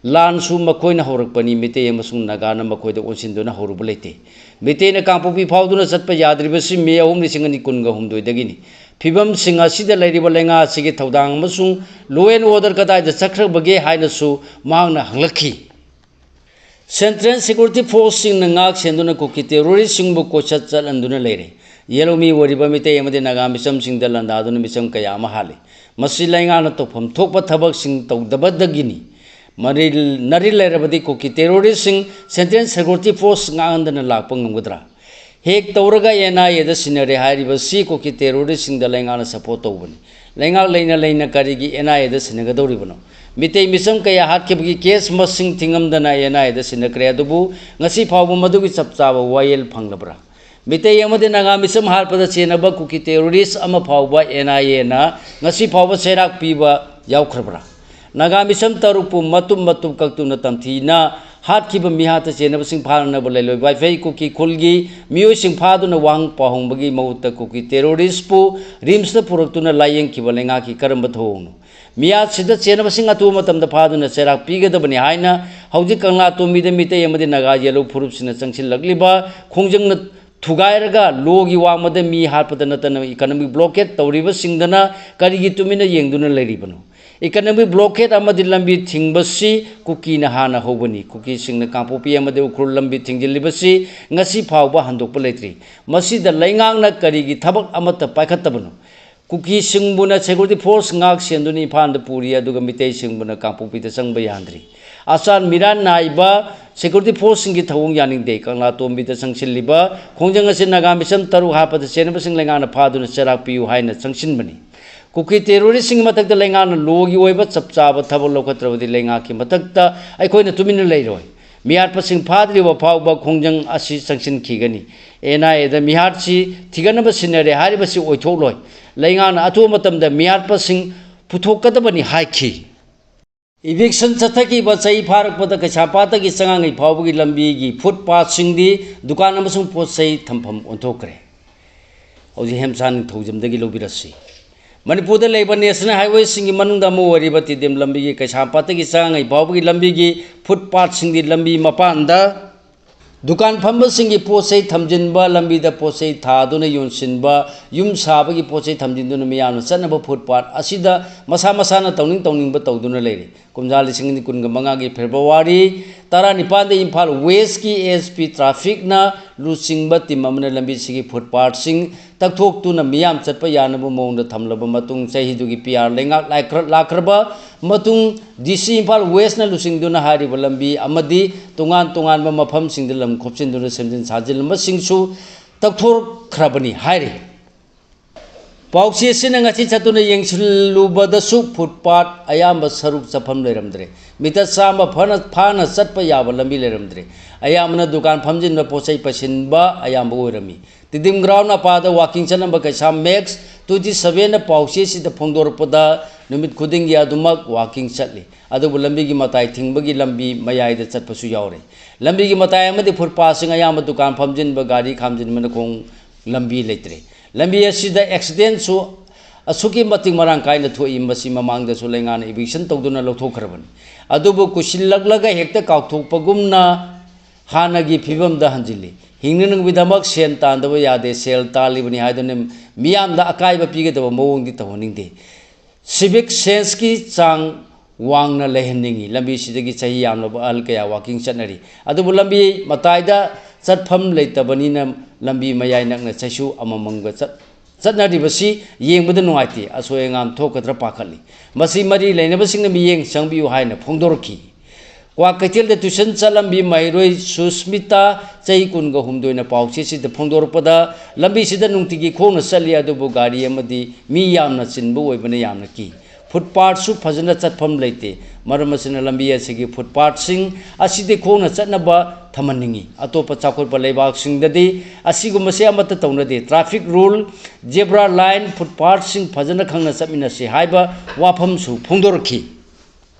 ꯂꯥꯟꯁꯨ ꯃꯈꯣꯏꯅ ꯍꯧꯔꯛꯄꯅꯤ, ꯃꯤꯇꯩ ꯑꯃꯁꯨꯡ ꯅꯥꯒꯥꯅ ꯃꯈꯣꯏꯗ ꯑꯣꯟꯁꯤꯟꯗꯨꯅ ꯍꯧꯔꯨꯕ ꯂꯩꯇꯦ꯫ ꯃꯤꯇꯩꯅ ꯀꯥꯡꯄꯣꯛꯄꯤ ꯐꯥꯎꯗꯨꯅ ꯆꯠꯄ ꯌꯥꯗ꯭ꯔꯤꯕꯁꯤ ꯃꯦ ꯑꯍꯨꯝ, ꯂꯤꯁꯤꯡ ꯑꯅꯤ ꯀꯨꯟꯒ ꯍꯨꯝꯗꯣꯏꯗꯒꯤꯅꯤ꯫ ꯐꯤꯕꯝꯁꯤꯡ ꯑꯁꯤꯗ ꯂꯩꯔꯤꯕ ꯂꯩꯉꯥꯛ ꯑꯁꯤꯒꯤ ꯊꯧꯗꯥꯡ ꯑꯃꯁꯨꯡ law and order ꯀꯗꯥꯏꯗ ꯆꯠꯈ꯭ꯔꯕꯒꯦ ꯍꯥꯏꯅꯁꯨ ꯃꯍꯥꯛꯅ ꯍꯪꯂꯛꯈꯤ꯫ Central Security Forceꯁꯤꯡꯅ ꯉꯥꯛ ꯁꯦꯟꯗꯨꯅ ꯀꯨꯀꯤ terroristꯁꯤꯡꯕꯨ ꯀꯣꯏꯆꯠ ꯆꯠꯍꯟꯗꯨꯅ ꯂꯩꯔꯦ꯫ ꯌꯦꯜꯍꯧꯃꯤ ꯑꯣꯏꯔꯤꯕ ꯃꯤꯇꯩ ꯑꯃꯗꯤ ꯅꯥꯒꯥ ꯃꯤꯆꯝꯁꯤꯡꯗ ꯂꯥꯟꯗꯥꯗꯨꯅ ꯃꯤꯆꯝ ꯀꯌꯥ ꯑꯃ ꯍꯥꯠꯂꯤ꯫ ꯃꯁꯤ ꯂꯩꯉꯥꯛꯅ ꯇꯧꯐꯝ ꯊꯣꯛꯄ ꯊꯕꯛꯁꯤꯡ ꯇꯧꯗꯕꯗꯒꯤꯅꯤ꯫ ꯃꯔꯤ, ꯅꯔꯤ ꯂꯩꯔꯕꯗꯤ ꯀꯨꯀꯤ terroristꯁꯤꯡ Central Security Force ꯉꯥꯛꯍꯟꯗꯅ ꯂꯥꯛꯄ ꯉꯝꯒꯗ꯭ꯔꯥ? ꯍꯦꯛ ꯇꯧꯔꯒ ꯑꯦꯟ ꯑꯥꯏ ꯑꯦꯗ ꯁꯤꯟꯅꯔꯦ ꯍꯥꯏꯔꯤꯕꯁꯤ ꯀꯨꯀꯤ terroristꯁꯤꯡꯗ ꯂꯩꯉꯥꯛꯅ support ꯇꯧꯕꯅꯤ꯫ ꯂꯩꯉꯥꯛ ꯂꯩꯅ ꯂꯩꯅ ꯀꯔꯤꯒꯤ ꯑꯦꯟ ꯑꯥꯏ ꯑꯦꯗ ꯁꯤꯟꯅꯒꯗꯧꯔꯤꯕꯅꯣ? ꯃꯤꯇꯩ ꯃꯤꯆꯝ ꯀꯌꯥ ꯍꯥꯠꯈꯤꯕꯒꯤ case ꯃꯁꯤꯡ ꯊꯤꯉꯝꯗꯅ ꯑꯦꯟ ꯑꯥꯏ ꯑꯦꯗ ꯁꯤꯟꯅꯈ꯭ꯔꯦ, ꯑꯗꯨꯕꯨ ꯉꯁꯤ ꯐꯥꯎꯕ ꯃꯗꯨꯒꯤ ꯆꯞ ꯆꯥꯕ ꯋꯥꯌꯦꯜ ꯐꯪꯂꯕ꯭ꯔꯥ? ꯃꯤꯇꯩ ꯑꯃꯗꯤ ꯅꯥꯒꯥ ꯃꯤꯆꯝ ꯍꯥꯠꯄꯗ ꯆꯦꯟꯅꯕ ꯀꯨꯀꯤ terrorist ꯑꯃ ꯐꯥꯎꯕ N I A ꯅ ꯉꯁꯤ ꯐꯥꯎꯕ ꯆꯩꯔꯥꯛ ꯄꯤꯕ ꯌꯥꯎꯈ꯭ꯔꯕ꯭ꯔꯥ? ꯅꯥꯒꯥ ꯃꯤꯆꯝ ꯇꯔꯨꯛꯄꯨ ꯃꯇꯨꯝ ꯃꯇꯨꯝ ꯀꯛꯇꯨꯅ ꯇꯝꯊꯤꯅ ꯍꯥꯠꯈꯤꯕ ꯃꯤꯍꯥꯠꯇ ꯆꯦꯟꯅꯕꯁꯤꯡ ꯐꯥꯅꯅꯕ ꯂꯩꯂꯣꯏ ꯋꯥꯏꯐꯩ ꯀꯨꯀꯤ ꯈꯨꯜꯒꯤ ꯃꯤꯑꯣꯏꯁꯤꯡ ꯐꯥꯗꯨꯅ ꯋꯥꯍꯪ ꯄꯥꯎꯍꯪꯕꯒꯤ ꯃꯍꯨꯠꯇ ꯀꯨꯀꯤ terrorist ꯄꯨ RIMS ꯇ ꯄꯨꯔꯛꯇꯨꯅ ꯂꯥꯌꯦꯡꯈꯤꯕ ꯂꯩꯉꯥꯛꯀꯤ ꯀꯔꯝꯕ ꯊꯧꯑꯣꯡꯅꯣ? ꯃꯤꯍꯥꯠꯁꯤꯗ ꯆꯦꯟꯅꯕꯁꯤꯡ ꯑꯊꯨꯕ ꯃꯇꯝꯗ ꯐꯥꯗꯨꯅ ꯆꯩꯔꯥꯛ ꯄꯤꯒꯗꯕꯅꯤ ꯍꯥꯏꯅ ꯍꯧꯖꯤꯛ ꯀꯪꯂꯥ ꯇꯣꯝꯕꯤꯗ ꯃꯤꯇꯩ ꯑꯃꯗꯤ ꯅꯥꯒꯥ ꯌꯦꯜꯍꯧ ꯐꯨꯔꯨꯞꯁꯤꯡꯅ ꯆꯪꯁꯤꯜꯂꯛꯂꯤꯕ ꯈꯣꯡꯖꯪꯅ ꯊꯨꯒꯥꯏꯔꯒ ꯂꯣꯒꯤ ꯋꯥꯡꯃꯗ ꯃꯤ ꯍꯥꯠꯄꯗ ꯅꯠꯇꯅ economic blockade ꯇꯧꯔꯤꯕꯁꯤꯡꯗꯅ ꯀꯔꯤꯒꯤ ꯇꯨꯃꯤꯟꯅ ꯌꯦꯡꯗꯨꯅ ꯂꯩꯔꯤꯕꯅꯣ? Economic blockade ꯑꯃꯗꯤ ꯂꯝꯕꯤ ꯊꯤꯡꯕꯁꯤ ꯀꯨꯀꯤꯅ ꯍꯥꯟꯅ ꯍꯧꯕꯅꯤ꯫ ꯀꯨꯀꯤꯁꯤꯡꯅ ꯀꯥꯡꯄꯣꯛꯄꯤ ꯑꯃꯗꯤ ꯎꯈ꯭ꯔꯨꯜ ꯂꯝꯕꯤ ꯊꯤꯡꯖꯤꯜꯂꯤꯕꯁꯤ ꯉꯁꯤ ꯐꯥꯎꯕ ꯍꯟꯗꯣꯛꯄ ꯂꯩꯇ꯭ꯔꯤ꯫ ꯃꯁꯤꯗ ꯂꯩꯉꯥꯛꯅ ꯀꯔꯤꯒꯤ ꯊꯕꯛ ꯑꯃꯠꯇ ꯄꯥꯏꯈꯠꯇꯕꯅꯣ? ꯀꯨꯀꯤꯁꯤꯡꯕꯨꯅ security force ꯉꯥꯛ ꯁꯦꯟꯗꯨꯅ ꯏꯝꯐꯥꯜꯗ ꯄꯨꯔꯤ, ꯑꯗꯨꯒ ꯃꯤꯇꯩꯁꯤꯡꯕꯨꯅ ꯀꯥꯡꯄꯣꯛꯄꯤꯗ ꯆꯪꯕ ꯌꯥꯍꯟꯗ꯭ꯔꯤ꯫ ꯑꯆꯥꯟ ꯃꯤꯔꯥꯟ ꯅꯥꯏꯕ security force ꯁꯤꯡꯒꯤ ꯊꯧꯑꯣꯡ ꯌꯥꯅꯤꯡꯗꯦ꯫ ꯀꯪꯂꯥ ꯇꯣꯝꯕꯤꯗ ꯆꯪꯁꯤꯜꯂꯤꯕ ꯈꯣꯡꯖꯪ ꯑꯁꯤ ꯅꯥꯒꯥ ꯃꯤꯆꯝ ꯇꯔꯨꯛ ꯍꯥꯠꯄꯗ ꯆꯦꯟꯅꯕꯁꯤꯡ ꯂꯩꯉꯥꯛꯅ ꯐꯥꯗꯨꯅ ꯆꯩꯔꯥꯛ ꯄꯤꯌꯨ ꯍꯥꯏꯅ ꯆꯪꯁꯤꯟꯕꯅꯤ꯫ ꯀꯨꯀꯤ terrorist ꯁꯤꯡꯒꯤ ꯃꯊꯛꯇ ꯂꯩꯉꯥꯛꯅ ꯂꯣꯒꯤ ꯑꯣꯏꯕ ꯆꯞ ꯆꯥꯕ ꯊꯕꯛ ꯂꯧꯈꯠꯇ꯭ꯔꯕꯗꯤ ꯂꯩꯉꯥꯛꯀꯤ ꯃꯊꯛꯇ ꯑꯩꯈꯣꯏꯅ ꯇꯨꯃꯤꯟꯅ ꯂꯩꯔꯣꯏ꯫ ꯃꯤꯍꯥꯠꯄꯁꯤꯡ ꯐꯥꯗ꯭ꯔꯤꯕ ꯐꯥꯎꯕ ꯈꯣꯡꯖꯪ ꯑꯁꯤ ꯆꯪꯁꯤꯟꯈꯤꯒꯅꯤ꯫ N I A ꯗ ꯃꯤꯍꯥꯠꯁꯤ ꯊꯤꯒꯠꯅꯕ ꯁꯤꯟꯅꯔꯦ ꯍꯥꯏꯔꯤꯕꯁꯤ ꯑꯣꯏꯊꯣꯛꯂꯣꯏ꯫ ꯂꯩꯉꯥꯛꯅ ꯑꯊꯨꯕ ꯃꯇꯝꯗ ꯃꯤꯍꯥꯠꯄꯁꯤꯡ ꯄꯨꯊꯣꯛꯀꯗꯕꯅꯤ ꯍꯥꯏꯈꯤ꯫ Eviction ꯆꯠꯊꯈꯤꯕ ꯆꯍꯤ ꯐꯥꯔꯛꯄꯗ ꯀꯩꯁꯥꯝꯄꯥꯠꯇꯒꯤ ꯆꯉꯥꯡꯉꯩ ꯐꯥꯎꯕꯒꯤ ꯂꯝꯕꯤꯒꯤ footpath ꯁꯤꯡꯗꯤ ꯗꯨꯀꯥꯟ ꯑꯃꯁꯨꯡ ꯄꯣꯠ ꯆꯩ ꯊꯝꯐꯝ ꯑꯣꯟꯊꯣꯛꯈ꯭ꯔꯦ꯫ ꯍꯧꯖꯤꯛ ꯍꯦꯝꯆꯥꯟ ꯊꯧꯖꯝꯗꯒꯤ ꯂꯧꯕꯤꯔꯁꯤ꯫ ꯃꯅꯤꯄꯨꯔꯗ ꯂꯩꯕ national highway ꯁꯤꯡꯒꯤ ꯃꯅꯨꯡꯗ ꯑꯃ ꯑꯣꯏꯔꯤꯕ ꯇꯤꯗꯤꯝ ꯂꯝꯕꯤꯒꯤ ꯀꯩꯁꯥꯝꯄꯥꯠꯇꯒꯤ ꯆꯉꯥꯡꯉꯩ ꯐꯥꯎꯕꯒꯤ ꯂꯝꯕꯤꯒꯤ footpath ꯁꯤꯡꯗꯤ ꯂꯝꯕꯤ ꯃꯄꯥꯟꯗ ꯗꯨꯀꯥꯟ ꯐꯝꯕꯁꯤꯡꯒꯤ ꯄꯣꯠ ꯆꯩ ꯊꯝꯖꯤꯟꯕ, ꯂꯝꯕꯤꯗ ꯄꯣꯠ ꯆꯩ ꯊꯥꯗꯨꯅ ꯌꯣꯟꯁꯤꯟꯕ, ꯌꯨꯝ ꯁꯥꯕꯒꯤ ꯄꯣꯠ ꯆꯩ ꯊꯝꯖꯤꯟꯗꯨꯅ ꯃꯤꯌꯥꯝꯅ ꯆꯠꯅꯕ footpath ꯑꯁꯤꯗ ꯃꯁꯥ ꯃꯁꯥꯅ ꯇꯧꯅꯤꯡ ꯇꯧꯅꯤꯡꯕ ꯇꯧꯗꯨꯅ ꯂꯩꯔꯤ꯫ ꯀꯨꯝꯖꯥ ꯂꯤꯁꯤꯡ ꯑꯅꯤ ꯀꯨꯟꯒ ꯃꯉꯥꯒꯤ February ꯇꯔꯥꯅꯤꯄꯥꯟꯗ ꯏꯝꯐꯥꯜ West ꯀꯤ S P traffic ꯅ ꯂꯨꯆꯤꯡꯕ team ꯑꯃꯅ ꯂꯝꯕꯤꯁꯤꯒꯤ footpath ꯁꯤꯡ ꯇꯛꯊꯣꯛꯇꯨꯅ ꯃꯤꯌꯥꯝ ꯆꯠꯄ ꯌꯥꯅꯕ ꯃꯑꯣꯡꯗ ꯊꯝꯂꯕ ꯃꯇꯨꯡ, ꯆꯍꯤꯗꯨꯒꯤ P R ꯂꯩꯉꯥꯛ ꯂꯥꯛꯈ꯭ꯔ-, ꯂꯥꯛꯈ꯭ꯔꯕ ꯃꯇꯨꯡ, D C ꯏꯝꯐꯥꯜ West ꯅ ꯂꯨꯆꯤꯡꯗꯨꯅ ꯍꯥꯏꯔꯤꯕ ꯂꯝꯕꯤ ꯑꯃꯗꯤ ꯇꯣꯉꯥꯟ ꯇꯣꯉꯥꯟꯕ ꯃꯐꯝꯁꯤꯡꯗ ꯂꯝ ꯈꯣꯞꯆꯤꯟꯗꯨꯅ ꯁꯦꯝꯖꯤꯟ ꯁꯥꯖꯤꯜꯂꯝꯕꯁꯤꯡꯁꯨ ꯇꯛꯊꯣꯛꯈ꯭ꯔꯕꯅꯤ ꯍꯥꯏꯔꯤ꯫ ꯄꯥꯎꯆꯦꯁꯤꯅ ꯉꯁꯤ ꯆꯠꯇꯨꯅ ꯌꯦꯡꯁꯤꯜꯂꯨꯕꯗꯁꯨ ꯐꯨꯠꯄꯥꯠ ꯑꯌꯥꯝꯕ ꯁꯔꯨꯛ ꯆꯠꯐꯝ ꯂꯩꯔꯝꯗ꯭ꯔꯦ꯫ ꯃꯤꯇꯔ ꯆꯥꯝꯃ ꯐꯥꯅ ꯆꯠꯄ ꯌꯥꯕ ꯂꯝꯕꯤ ꯂꯩꯔꯝꯗ꯭ꯔꯦ꯫ ꯑꯌꯥꯝꯕꯅ ꯗꯨꯀꯥꯟ ꯐꯝꯖꯤꯟꯕ, ꯄꯣꯠ ꯆꯩ ꯄꯩꯁꯤꯟꯕ ꯑꯌꯥꯝꯕ ꯑꯣꯏꯔꯝꯃꯤ꯫ ꯇꯤꯗꯤꯝ ꯒ꯭ꯔꯥꯎꯟ ꯑꯄꯥꯗ ꯋꯥꯀꯤꯡ ꯆꯠꯅꯕ ꯀꯩꯁꯥꯝ ꯃꯦꯛꯁ ꯇ꯭ꯋꯦꯟꯇꯤ ꯁꯚꯦꯟꯅ ꯄꯥꯎꯆꯦꯁꯤꯗ ꯐꯣꯡꯗꯣꯔꯛꯄꯗ ꯅꯨꯃꯤꯠ ꯈꯨꯗꯤꯡꯒꯤ ꯑꯗꯨꯃꯛ ꯋꯥꯀꯤꯡ ꯆꯠꯂꯤ꯫ ꯑꯗꯨꯕꯨ ꯂꯝꯕꯤꯒꯤ ꯃꯇꯥꯏ ꯊꯤꯡꯕꯒꯤ ꯂꯝꯕꯤ ꯃꯌꯥꯏꯗ ꯆꯠꯄꯁꯨ ꯌꯥꯎꯔꯦ꯫ ꯂꯝꯕꯤꯒꯤ ꯃꯇꯥꯏ ꯑꯃꯗꯤ ꯐꯨꯠꯄꯥꯠꯁꯤꯡ ꯑꯌꯥꯝꯕ ꯗꯨꯀꯥꯟ ꯐꯝꯖꯤꯟꯕ, ꯒꯥꯔꯤ ꯈꯥꯝꯖꯤꯟꯕꯅ ꯈꯣꯡ ꯂꯝꯕꯤ ꯂꯩꯇ꯭ꯔꯦ꯫ ꯂꯝꯕꯤ ꯑꯁꯤꯗ ꯑꯦꯛꯁꯤꯗꯦꯟꯁꯨ ꯑꯁꯨꯛꯀꯤ ꯃꯇꯤꯛ ꯃꯔꯥꯡ ꯀꯥꯏꯅ ꯊꯣꯛꯏ, ꯃꯁꯤ ꯃꯃꯥꯡꯗꯁꯨ ꯂꯩꯉꯥꯛꯅ ꯏꯚꯤꯛꯁꯟ ꯇꯧꯗꯨꯅ ꯂꯧꯊꯣꯛꯈ꯭ꯔꯕꯅꯤ꯫ ꯑꯗꯨꯕꯨ ꯀꯨꯏꯁꯤꯜꯂꯛꯂꯒ ꯍꯦꯛꯇ ꯀꯥꯎꯊꯣꯛꯄꯒꯨꯝꯅ ꯍꯥꯟꯅꯒꯤ ꯐꯤꯕꯝꯗ ꯍꯟꯖꯤꯜꯂꯤ꯫ ꯍꯤꯡꯅꯅꯕꯒꯤꯗꯃꯛ ꯁꯦꯟ ꯇꯥꯟꯗꯕ ꯌꯥꯗꯦ, ꯁꯦꯜ ꯇꯥꯜꯂꯤꯕꯅꯤ ꯍꯥꯏꯗꯨꯅ ꯃꯤꯌꯥꯝꯗ ꯑꯀꯥꯏꯕ ꯄꯤꯒꯗꯕ ꯃꯑꯣꯡꯗꯤ ꯇꯧꯍꯟꯅꯤꯡꯗꯦ꯫ ꯁꯤꯚꯤꯛ ꯁꯦꯟꯁꯀꯤ ꯆꯥꯡ ꯋꯥꯡꯅ ꯂꯩꯍꯟꯅꯤꯡꯏ꯫ ꯂꯝꯕꯤꯁꯤꯗꯒꯤ ꯆꯍꯤ ꯌꯥꯝꯂꯕ ꯑꯍꯜ ꯀꯌꯥ ꯋꯥꯀꯤꯡ ꯆꯠꯅꯔꯤ꯫ ꯑꯗꯨꯕꯨ ꯂꯝꯕꯤ ꯃꯇꯥꯏꯗ ꯆꯠꯐꯝ ꯂꯩꯇꯕꯅꯤꯅ ꯂꯝꯕꯤ ꯃꯌꯥꯏ ꯅꯛꯅ ꯆꯩꯁꯨ ꯑꯃꯃꯝꯒ ꯆꯠ-, ꯆꯠꯅꯔꯤꯕꯁꯤ ꯌꯦꯡꯕꯗ ꯅꯨꯡꯉꯥꯏꯇꯦ꯫ ꯑꯁꯣꯏ ꯑꯉꯥꯝ ꯊꯣꯛꯀꯗ꯭ꯔꯥ ꯄꯥꯈꯠꯂꯤ꯫ ꯃꯁꯤ ꯃꯔꯤ ꯂꯩꯅꯕꯁꯤꯡꯅ ꯃꯤꯠꯌꯦꯡ ꯆꯪꯕꯤꯌꯨ ꯍꯥꯏꯅ ꯐꯣꯡꯗꯣꯔꯛꯈꯤ꯫ ꯀ꯭ꯋꯥꯀꯩꯊꯦꯜꯗ ꯇ꯭ꯌꯨꯁꯟ ꯆꯠꯂꯝꯕꯤ ꯃꯍꯩꯔꯣꯏ ꯁꯨꯁꯃꯤꯇꯥ ꯆꯍꯤ ꯀꯨꯟꯒ ꯍꯨꯝꯗꯣꯏꯅ ꯄꯥꯎꯆꯦꯁꯤꯗ ꯐꯣꯡꯗꯣꯔꯛꯄꯗ, ꯂꯝꯕꯤꯁꯤꯗ ꯅꯨꯡꯇꯤꯒꯤ ꯈꯣꯡꯅ ꯆꯠꯂꯤ, ꯑꯗꯨꯕꯨ ꯒꯥꯔꯤ ꯑꯃꯗꯤ ꯃꯤ ꯌꯥꯝꯅ ꯆꯤꯟꯕ ꯑꯣꯏꯕꯅ ꯌꯥꯝꯅ ꯀꯤ꯫ ꯐꯨꯠꯄꯥꯠꯁꯨ ꯐꯖꯅ ꯆꯠꯐꯝ ꯂꯩꯇꯦ꯫ ꯃꯔꯝ ꯑꯁꯤꯅ ꯂꯝꯕꯤ ꯑꯁꯤꯒꯤ ꯐꯨꯠꯄꯥꯠꯁꯤꯡ ꯑꯁꯤꯗꯤ ꯈꯣꯡꯅ ꯆꯠꯅꯕ ꯊꯝꯍꯟꯅꯤꯡꯏ꯫ ꯑꯇꯣꯞꯄ ꯆꯥꯎꯈꯠꯄ ꯂꯩꯕꯥꯛꯁꯤꯡꯗꯗꯤ ꯑꯁꯤꯒꯨꯝꯕꯁꯦ ꯑꯃꯠꯇ ꯇꯧꯅꯗꯦ꯫ ꯇ꯭ꯔꯥꯐꯤꯛ ꯔꯨꯜ, ꯖꯦꯕ꯭ꯔꯥ ꯂꯥꯏꯟ, ꯐꯨꯠꯄꯥꯠꯁꯤꯡ ꯐꯖꯅ ꯈꯪꯅ ꯆꯠꯃꯤꯟꯅꯁꯤ ꯍꯥꯏꯕ ꯋꯥꯐꯝꯁꯨ ꯐꯣꯡꯗꯣꯔꯛꯈꯤ꯫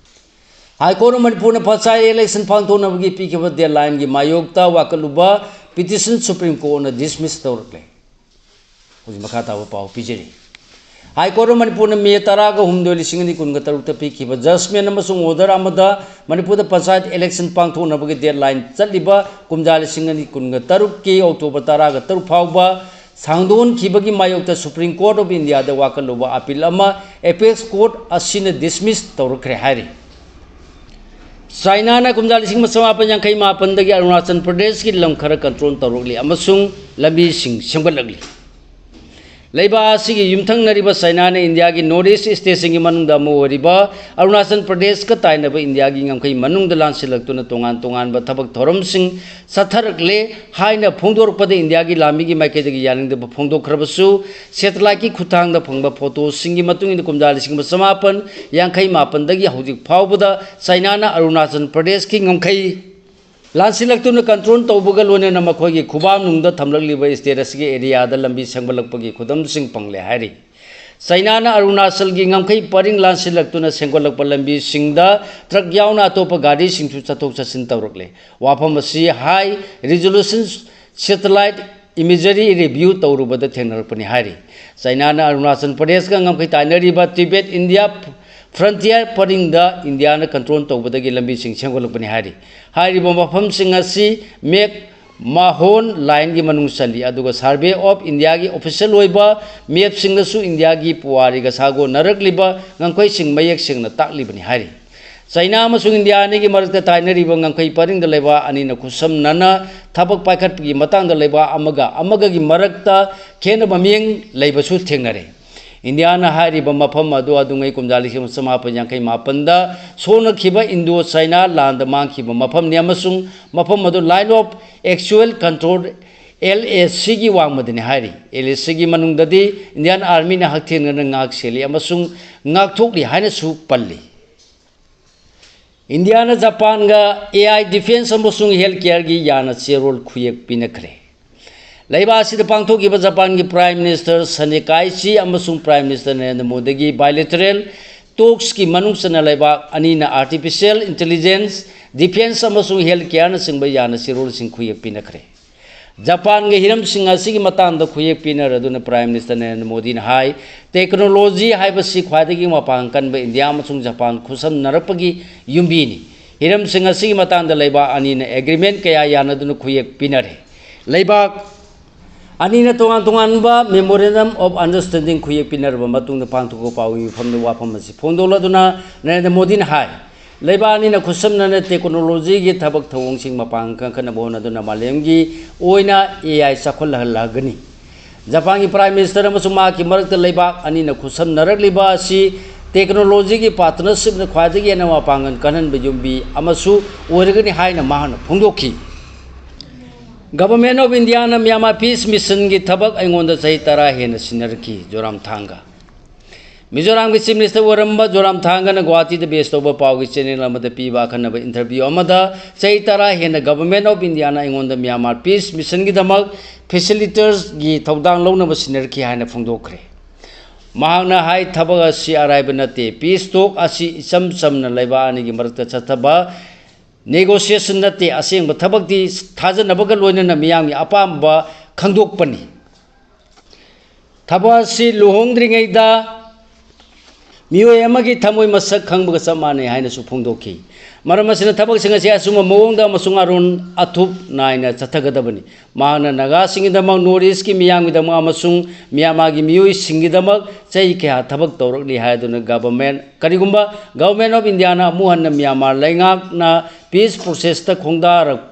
ꯍꯥꯏ ꯀꯣꯔꯠꯅ ꯃꯅꯤꯄꯨꯔꯅ ꯄꯟꯆꯥꯌꯠ ꯏꯂꯦꯛꯁꯟ ꯄꯥꯡꯊꯣꯛꯅꯕꯒꯤ ꯄꯤꯈꯤꯕ ꯗꯦꯗꯂꯥꯏꯟꯒꯤ ꯃꯥꯌꯣꯛꯇ ꯋꯥꯀꯠꯂꯨꯕ ꯄꯤꯇꯤꯁꯟ ꯁꯨꯄ꯭ꯔꯤꯝ ꯀꯣꯔꯠꯅ ꯗꯤꯁꯃꯤꯁ ꯇꯧꯔꯛꯂꯦ꯫ ꯍꯧꯖꯤꯛ ꯃꯈꯥ ꯇꯥꯕ ꯄꯥꯎ ꯄꯤꯖꯔꯤ꯫ ꯍꯥꯏ ꯀꯣꯔꯠꯅ ꯃꯅꯤꯄꯨꯔꯅ ꯃꯦ ꯇꯔꯥꯒ ꯍꯨꯝꯗꯣꯏ, ꯂꯤꯁꯤꯡ ꯑꯅꯤ ꯀꯨꯟꯒ ꯇꯔꯨꯛꯇ ꯄꯤꯈꯤꯕ ꯖꯖꯃꯦꯟ ꯑꯃꯁꯨꯡ ꯑꯣꯔꯗꯔ ꯑꯃꯗ ꯃꯅꯤꯄꯨꯔꯗ ꯄꯟꯆꯥꯌꯠ ꯏꯂꯦꯛꯁꯟ ꯄꯥꯡꯊꯣꯛꯅꯕꯒꯤ ꯗꯦꯗꯂꯥꯏꯟ ꯆꯠꯂꯤꯕ ꯀꯨꯝꯖꯥ ꯂꯤꯁꯤꯡ ꯑꯅꯤ ꯀꯨꯟꯒ ꯇꯔꯨꯛꯀꯤ ꯑꯣꯛꯇꯣꯕꯔ ꯇꯔꯥꯒ ꯇꯔꯨꯛ ꯐꯥꯎꯕ ꯁꯥꯡꯗꯣꯛꯍꯟꯈꯤꯕꯒꯤ ꯃꯥꯌꯣꯛꯇ ꯁꯨꯄ꯭ꯔꯤꯝ ꯀꯣꯔꯠ ꯑꯣꯐ ꯏꯟꯗꯤꯌꯥꯗ ꯋꯥꯀꯠꯂꯨꯕ ꯑꯄꯤꯜ ꯑꯃ ꯑꯦꯄꯦꯛꯁ ꯀꯣꯔꯠ ꯑꯁꯤꯅ ꯗꯤꯁꯃꯤꯁ ꯇꯧꯔꯛꯈ꯭ꯔꯦ ꯍꯥꯏꯔꯤ꯫ ꯆꯥꯏꯅꯥꯅ ꯀꯨꯝꯖꯥ ꯂꯤꯁꯤꯡ ꯑꯃ ꯆꯃꯥꯄꯟ ꯌꯥꯡꯈꯩ ꯃꯥꯄꯟꯗꯒꯤ ꯑꯔꯨꯅꯥꯆꯜ ꯄ꯭ꯔꯗꯦꯁꯀꯤ ꯂꯝ ꯈꯔ ꯀꯟꯇ꯭ꯔꯣꯜ ꯇꯧꯔꯛꯂꯤ ꯑꯃꯁꯨꯡ ꯂꯝꯕꯤꯁꯤꯡ ꯁꯦꯝꯒꯠꯂꯛꯂꯤ꯫ ꯂꯩꯕꯥꯛ ꯑꯁꯤꯒꯤ ꯌꯨꯝꯊꯪꯅꯔꯤꯕ ꯆꯥꯏꯅꯥꯅ ꯏꯟꯗꯤꯌꯥꯒꯤ ꯅꯣꯔꯠ ꯏꯁ ꯁ꯭ꯇꯦꯠꯁꯤꯡꯒꯤ ꯃꯅꯨꯡꯗ ꯑꯃ ꯑꯣꯏꯔꯤꯕ ꯑꯔꯨꯅꯥꯆꯜ ꯄ꯭ꯔꯗꯦꯁꯀ ꯇꯥꯏꯅꯕ ꯏꯟꯗꯤꯌꯥꯒꯤ ꯉꯝꯈꯩ ꯃꯅꯨꯡꯗ ꯂꯥꯟꯁꯤꯜꯂꯛꯇꯨꯅ ꯇꯣꯉꯥꯟ ꯇꯣꯉꯥꯟꯕ ꯊꯕꯛ ꯊꯧꯔꯝꯁꯤꯡ ꯆꯠꯊꯔꯛꯂꯦ ꯍꯥꯏꯅ ꯐꯣꯡꯗꯣꯔꯛꯄꯗ ꯏꯟꯗꯤꯌꯥꯒꯤ ꯂꯥꯟꯃꯤꯒꯤ ꯃꯥꯏꯀꯩꯗꯒꯤ ꯌꯥꯅꯤꯡꯗꯕ ꯐꯣꯡꯗꯣꯛꯈ꯭ꯔꯕꯁꯨ, ꯁꯦꯇꯦꯂꯥꯏꯠꯀꯤ ꯈꯨꯠꯊꯥꯡꯗ ꯐꯪꯕ ꯐꯣꯇꯣꯁꯤꯡꯒꯤ ꯃꯇꯨꯡ ꯏꯟꯅ ꯀꯨꯝꯖꯥ ꯂꯤꯁꯤꯡ ꯑꯃ ꯆꯃꯥꯄꯟ ꯌꯥꯡꯈꯩ ꯃꯥꯄꯟꯗꯒꯤ ꯍꯧꯖꯤꯛ ꯐꯥꯎꯕꯗ ꯆꯥꯏꯅꯥꯅ ꯑꯔꯨꯅꯥꯆꯜ ꯄ꯭ꯔꯗꯦꯁꯀꯤ ꯉꯝꯈꯩ ꯂꯥꯟꯁꯤꯜꯂꯛꯇꯨꯅ ꯀꯟꯇ꯭ꯔꯣꯜ ꯇꯧꯕꯒ ꯂꯣꯏꯅꯅ ꯃꯈꯣꯏꯒꯤ ꯈꯨꯕꯥꯝꯅꯨꯡꯗ ꯊꯝꯂꯛꯂꯤꯕ ꯁ꯭ꯇꯦꯠ ꯑꯁꯤꯒꯤ ꯑꯦꯔꯤꯌꯥꯗ ꯂꯝꯕꯤ ꯁꯦꯝꯒꯠꯂꯛꯄꯒꯤ ꯈꯨꯗꯝꯁꯤꯡ ꯐꯪꯂꯦ ꯍꯥꯏꯔꯤ꯫ ꯆꯥꯏꯅꯥꯅ ꯑꯔꯨꯅꯥꯆꯜꯒꯤ ꯉꯝꯈꯩ ꯄꯔꯤꯡ ꯂꯥꯟꯁꯤꯜꯂꯛꯇꯨꯅ ꯁꯦꯝꯒꯠꯂꯛꯄ ꯂꯝꯕꯤꯁꯤꯡꯗ ꯇ꯭ꯔꯛ ꯌꯥꯎꯅ ꯑꯇꯣꯞꯄ ꯒꯥꯔꯤꯁꯤꯡꯁꯨ ꯆꯠꯊꯣꯛ ꯆꯠꯁꯤꯟ ꯇꯧꯔꯛꯂꯦ꯫ ꯋꯥꯐꯝ ꯑꯁꯤ ꯍꯥꯏ ꯔꯤꯖꯣꯂꯨꯁꯟ ꯁꯦꯇꯦꯂꯥꯏꯠ ꯏꯃꯦꯖꯔꯤ ꯔꯤꯚꯤꯌꯨ ꯇꯧꯔꯨꯕꯗ ꯊꯦꯡꯅꯔꯛꯄꯅꯤ ꯍꯥꯏꯔꯤ꯫ ꯆꯥꯏꯅꯥꯅ ꯑꯔꯨꯅꯥꯆꯜ ꯄ꯭ꯔꯗꯦꯁꯀ ꯉꯝꯈꯩ ꯇꯥꯏꯅꯔꯤꯕ ꯇꯤꯕꯦꯠ ꯏꯟꯗꯤꯌꯥ ꯐ꯭ꯔꯟꯇꯤꯌꯔ ꯄꯔꯤꯡꯗ ꯏꯟꯗꯤꯌꯥꯅ ꯀꯟꯇ꯭ꯔꯣꯜ ꯇꯧꯕꯗꯒꯤ ꯂꯝꯕꯤꯁꯤꯡ ꯁꯦꯝꯒꯠꯂꯛꯄꯅꯤ ꯍꯥꯏꯔꯤ꯫ ꯍꯥꯏꯔꯤꯕ ꯃꯐꯝꯁꯤꯡ ꯑꯁꯤ ꯃꯦꯛ ꯃꯥꯍꯣꯟ ꯂꯥꯏꯟꯒꯤ ꯃꯅꯨꯡ ꯆꯜꯂꯤ, ꯑꯗꯨꯒ ꯁꯔꯚꯦ ꯑꯣꯐ ꯏꯟꯗꯤꯌꯥꯒꯤ ꯑꯣꯐꯤꯁꯤꯌꯦꯜ ꯑꯣꯏꯕ ꯃꯦꯞꯁꯤꯡꯗꯁꯨ ꯏꯟꯗꯤꯌꯥꯒꯤ ꯄꯨꯋꯥꯔꯤꯒ ꯁꯥꯒꯣꯟꯅꯔꯛꯂꯤꯕ ꯉꯝꯈꯩꯁꯤꯡ ꯃꯌꯦꯛ ꯁꯦꯡꯅ ꯇꯥꯛꯂꯤꯕꯅꯤ ꯍꯥꯏꯔꯤ꯫ ꯆꯥꯏꯅꯥ ꯑꯃꯁꯨꯡ ꯏꯟꯗꯤꯌꯥ ꯑꯅꯤꯒꯤ ꯃꯔꯛꯇ ꯇꯥꯏꯅꯔꯤꯕ ꯉꯝꯈꯩ ꯄꯔꯤꯡꯗ ꯂꯩꯕꯥꯛ ꯑꯅꯤꯅ ꯈꯨꯠꯁꯝꯅꯅ ꯊꯕꯛ ꯄꯥꯏꯈꯠꯄꯒꯤ ꯃꯇꯥꯡꯗ ꯂꯩꯕꯥꯛ ꯑꯃꯒ ꯑꯃꯒꯒꯤ ꯃꯔꯛꯇ ꯈꯦꯠꯅꯕ ꯃꯤꯠꯌꯦꯡ ꯂꯩꯕꯁꯨ ꯊꯦꯡꯅꯔꯦ꯫ ꯏꯟꯗꯤꯌꯥꯅ ꯍꯥꯏꯔꯤꯕ ꯃꯐꯝ ꯑꯗꯨ ꯑꯗꯨꯉꯩ ꯀꯨꯝꯖꯥ ꯂꯤꯁꯤꯡ ꯑꯃ ꯆꯃꯥꯄꯟ ꯌꯥꯡꯈꯩ ꯃꯥꯄꯟꯗ ꯁꯣꯛꯅꯈꯤꯕ ꯏꯟꯗꯣ ꯆꯥꯏꯅꯥ ꯂꯥꯟꯗ ꯃꯥꯡꯈꯤꯕ ꯃꯐꯝꯅꯤ ꯑꯃꯁꯨꯡ ꯃꯐꯝ ꯑꯗꯨ line of actual control, L A ꯁꯤꯒꯤ ꯋꯥꯡꯃꯗꯅꯤ ꯍꯥꯏꯔꯤ꯫ ꯑꯦꯜ ꯑꯦ ꯁꯤꯒꯤ ꯃꯅꯨꯡꯗꯗꯤ ꯏꯟꯗꯤꯌꯥꯟ ꯑꯥꯔꯃꯤꯅ ꯍꯛꯊꯦꯡꯅꯅ ꯉꯥꯛ ꯁꯦꯜꯂꯤ ꯑꯃꯁꯨꯡ ꯉꯥꯛꯊꯣꯛꯂꯤ ꯍꯥꯏꯅꯁꯨ ꯄꯜꯂꯤ꯫ ꯏꯟꯗꯤꯌꯥꯅ ꯖꯄꯥꯟꯒ ꯑꯦ ꯑꯥꯏ ꯗꯤꯐꯦꯟꯁ ꯑꯃꯁꯨꯡ ꯍꯦꯜꯊ ꯀꯦꯌꯔꯒꯤ ꯌꯥꯅ ꯆꯦꯔꯣꯜ ꯈꯨꯌꯦꯛ ꯄꯤꯅꯈ꯭ꯔꯦ꯫ ꯂꯩꯕꯥꯛ ꯑꯁꯤꯗ ꯄꯥꯡꯊꯣꯛꯈꯤꯕ ꯖꯄꯥꯟꯒꯤ ꯄ꯭ꯔꯥꯏꯝ ꯃꯤꯅꯤꯁꯇꯔ ꯁꯅꯤꯀꯥꯏꯆꯤ ꯑꯃꯁꯨꯡ ꯄ꯭ꯔꯥꯏꯝ ꯃꯤꯅꯤꯁꯇꯔ ꯅꯔꯦꯟꯗ꯭ꯔ ꯃꯣꯗꯤꯒꯤ ꯕꯥꯏꯂꯦꯇꯔꯦꯜ ꯇꯣꯛꯁꯀꯤ ꯃꯅꯨꯡ ꯆꯟꯅ ꯂꯩꯕꯥꯛ ꯑꯅꯤꯅ ꯑꯥꯔꯇꯤꯐꯤꯁꯤꯌꯦꯜ ꯏꯟꯇꯦꯂꯤꯖꯦꯟꯁ, ꯗꯤꯐꯦꯟꯁ ꯑꯃꯁꯨꯡ ꯍꯦꯜꯊ ꯀꯦꯌꯔꯅꯆꯤꯡꯕ ꯌꯥꯅ ꯆꯦꯔꯣꯜꯁꯤꯡ ꯈꯨꯌꯦꯛ ꯄꯤꯅꯈ꯭ꯔꯦ꯫ ꯖꯄꯥꯟꯒꯤ ꯍꯤꯔꯝꯁꯤꯡ ꯑꯁꯤꯒꯤ ꯃꯇꯥꯡꯗ ꯈꯨꯌꯦꯛ ꯄꯤꯅꯔꯗꯨꯅ ꯄ꯭ꯔꯥꯏꯝ ꯃꯤꯅꯤꯁꯇꯔ ꯅꯔꯦꯟꯗ꯭ꯔ ꯃꯣꯗꯤꯅ ꯍꯥꯏ, ꯇꯦꯛꯅꯣꯂꯣꯖꯤ ꯍꯥꯏꯕꯁꯤ ꯈ꯭ꯋꯥꯏꯗꯒꯤ ꯃꯄꯥꯡ ꯀꯟꯕ ꯏꯟꯗꯤꯌꯥ ꯑꯃꯁꯨꯡ ꯖꯄꯥꯟ ꯈꯨꯠꯁꯝꯅꯔꯛꯄꯒꯤ ꯌꯨꯝꯕꯤꯅꯤ꯫ ꯍꯤꯔꯝꯁꯤꯡ ꯑꯁꯤꯒꯤ ꯃꯇꯥꯡꯗ ꯂꯩꯕꯥꯛ ꯑꯅꯤꯅ ꯑꯦꯒ꯭ꯔꯤꯃꯦꯟ ꯀꯌꯥ ꯌꯥꯅꯗꯨꯅ ꯈꯨꯌꯦꯛ ꯄꯤꯅꯔꯦ꯫ ꯂꯩꯕꯥꯛ ꯑꯅꯤꯅ ꯇꯣꯉꯥꯟ ꯇꯣꯉꯥꯟꯕ Memorandum of Understanding ꯈꯨꯌꯦꯛ ꯄꯤꯅꯔꯕ ꯃꯇꯨꯡꯗ ꯄꯥꯡꯊꯣꯛꯄ ꯄꯥꯎꯒꯤ ꯃꯤꯐꯝꯗ ꯋꯥꯐꯝ ꯑꯁꯤ ꯐꯣꯡꯗꯣꯛꯂꯗꯨꯅ ꯅꯔꯦꯟꯗ꯭ꯔ ꯃꯣꯗꯤꯅ ꯍꯥꯏ, ꯂꯩꯕꯥꯛ ꯑꯅꯤꯅ ꯈꯨꯠꯁꯝꯅꯅ ꯇꯦꯛꯅꯣꯂꯣꯖꯤꯒꯤ ꯊꯕꯛ ꯊꯧꯑꯣꯡꯁꯤꯡ ꯃꯄꯥꯡꯒꯜ ꯀꯟꯈꯠꯅꯕ ꯍꯣꯠꯅꯗꯨꯅ ꯃꯥꯂꯦꯝꯒꯤ ꯑꯣꯏꯅ ꯑꯦ ꯑꯥꯏ ꯆꯥꯎꯈꯠꯍꯜꯂꯒꯅꯤ꯫ ꯖꯄꯥꯟꯒꯤ Prime Minister ꯑꯃꯁꯨꯡ ꯃꯍꯥꯛꯀꯤ ꯃꯔꯛꯇ ꯂꯩꯕꯥꯛ ꯑꯅꯤꯅ ꯈꯨꯠꯁꯝꯅꯔꯛꯂꯤꯕ ꯑꯁꯤ technologyꯒꯤ partnershipꯅ ꯈ꯭ꯋꯥꯏꯗꯒꯤ ꯍꯦꯟꯅ ꯃꯄꯥꯡꯒꯜ ꯀꯟꯍꯟꯕ ꯌꯨꯝꯕꯤ ꯑꯃꯁꯨ ꯑꯣꯏꯔꯒꯅꯤ ꯍꯥꯏꯅ ꯃꯍꯥꯛꯅ ꯐꯣꯡꯗꯣꯛꯈꯤ꯫ Government of Indiaꯅ Myanmar Peace Missionꯒꯤ ꯊꯕꯛ ꯑꯩꯉꯣꯟꯗ ꯆꯍꯤ ꯇꯔꯥ ꯍꯦꯟꯅ ꯁꯤꯟꯅꯔꯛꯈꯤ꯫ ꯖꯣꯔꯥꯝꯊꯥꯡꯒ꯫ ꯃꯤꯖꯣꯔꯥꯝꯒꯤ Chief Minister ꯑꯣꯏꯔꯝꯕ ꯖꯣꯔꯥꯝꯊꯥꯡꯒꯅ ꯒꯨꯋꯥꯍꯥꯇꯤꯗ base ꯇꯧꯕ ꯄꯥꯎꯒꯤ channel ꯑꯃꯗ ꯄꯤꯕ ꯑꯈꯟꯅꯕ interview ꯑꯃꯗ ꯆꯍꯤ ꯇꯔꯥ ꯍꯦꯟꯅ Government of Indiaꯅ ꯑꯩꯉꯣꯟꯗ Myanmar Peace Missionꯒꯤꯗꯃꯛ facilitatorꯒꯤ ꯊꯧꯗꯥꯡ ꯂꯧꯅꯕ ꯁꯤꯟꯅꯔꯛꯈꯤ ꯍꯥꯏꯅ ꯐꯣꯡꯗꯣꯛꯈ꯭ꯔꯦ꯫ ꯃꯍꯥꯛꯅ ꯍꯥꯏ, ꯊꯕꯛ ꯑꯁꯤ ꯑꯔꯥꯏꯕ ꯅꯠꯇꯦ꯫ Peace talk ꯑꯁꯤ ꯏꯆꯝ ꯆꯝꯅ ꯂꯩꯕꯥꯛ ꯑꯅꯤꯒꯤ ꯃꯔꯛꯇ ꯆꯠꯊꯕ negotiation ꯅꯠꯇꯦ꯫ ꯑꯁꯦꯡꯕ ꯊꯕꯛꯇꯤ ꯊꯥꯖꯅꯕꯒ ꯂꯣꯏꯅꯅ ꯃꯤꯌꯥꯝꯒꯤ ꯑꯄꯥꯝꯕ ꯈꯪꯗꯣꯛꯄꯅꯤ꯫ ꯊꯕꯛ ꯑꯁꯤ ꯂꯨꯍꯣꯡꯗ꯭ꯔꯤꯉꯩꯗ ꯃꯤꯑꯣꯏ ꯑꯃꯒꯤ ꯊꯃꯣꯏ ꯃꯁꯛ ꯈꯪꯕꯒ ꯆꯞ ꯃꯥꯟꯅꯩ ꯍꯥꯏꯅꯁꯨ ꯐꯣꯡꯗꯣꯛꯈꯤ꯫ ꯃꯔꯝ ꯑꯁꯤꯅ ꯊꯕꯛꯁꯤꯡ ꯑꯁꯤ ꯑꯆꯨꯝꯕ ꯃꯑꯣꯡꯗ ꯑꯃꯁꯨꯡ ꯑꯔꯣꯟ ꯑꯊꯨꯞ ꯅꯥꯏꯅ ꯆꯠꯊꯒꯗꯕꯅꯤ꯫ ꯃꯍꯥꯛꯅ ꯅꯥꯒꯥꯁꯤꯡꯒꯤꯗꯃꯛ, North Eastꯀꯤ ꯃꯤꯌꯥꯝꯒꯤꯗꯃꯛ ꯑꯃꯁꯨꯡ ꯃ꯭ꯌꯥꯟꯃꯥꯔꯒꯤ ꯃꯤꯑꯣꯏꯁꯤꯡꯒꯤꯗꯃꯛ ꯆꯍꯤ ꯀꯌꯥ ꯊꯕꯛ ꯇꯧꯔꯛꯂꯤ ꯍꯥꯏꯗꯨꯅ government, ꯀꯔꯤꯒꯨꯝꯕ Government of Indiaꯅ ꯑꯃꯨꯛ ꯍꯟꯅ ꯃ꯭ꯌꯥꯟꯃꯥꯔ ꯂꯩꯉꯥꯛꯅ peace processꯇ ꯈꯣꯡꯗꯥꯔꯛ-,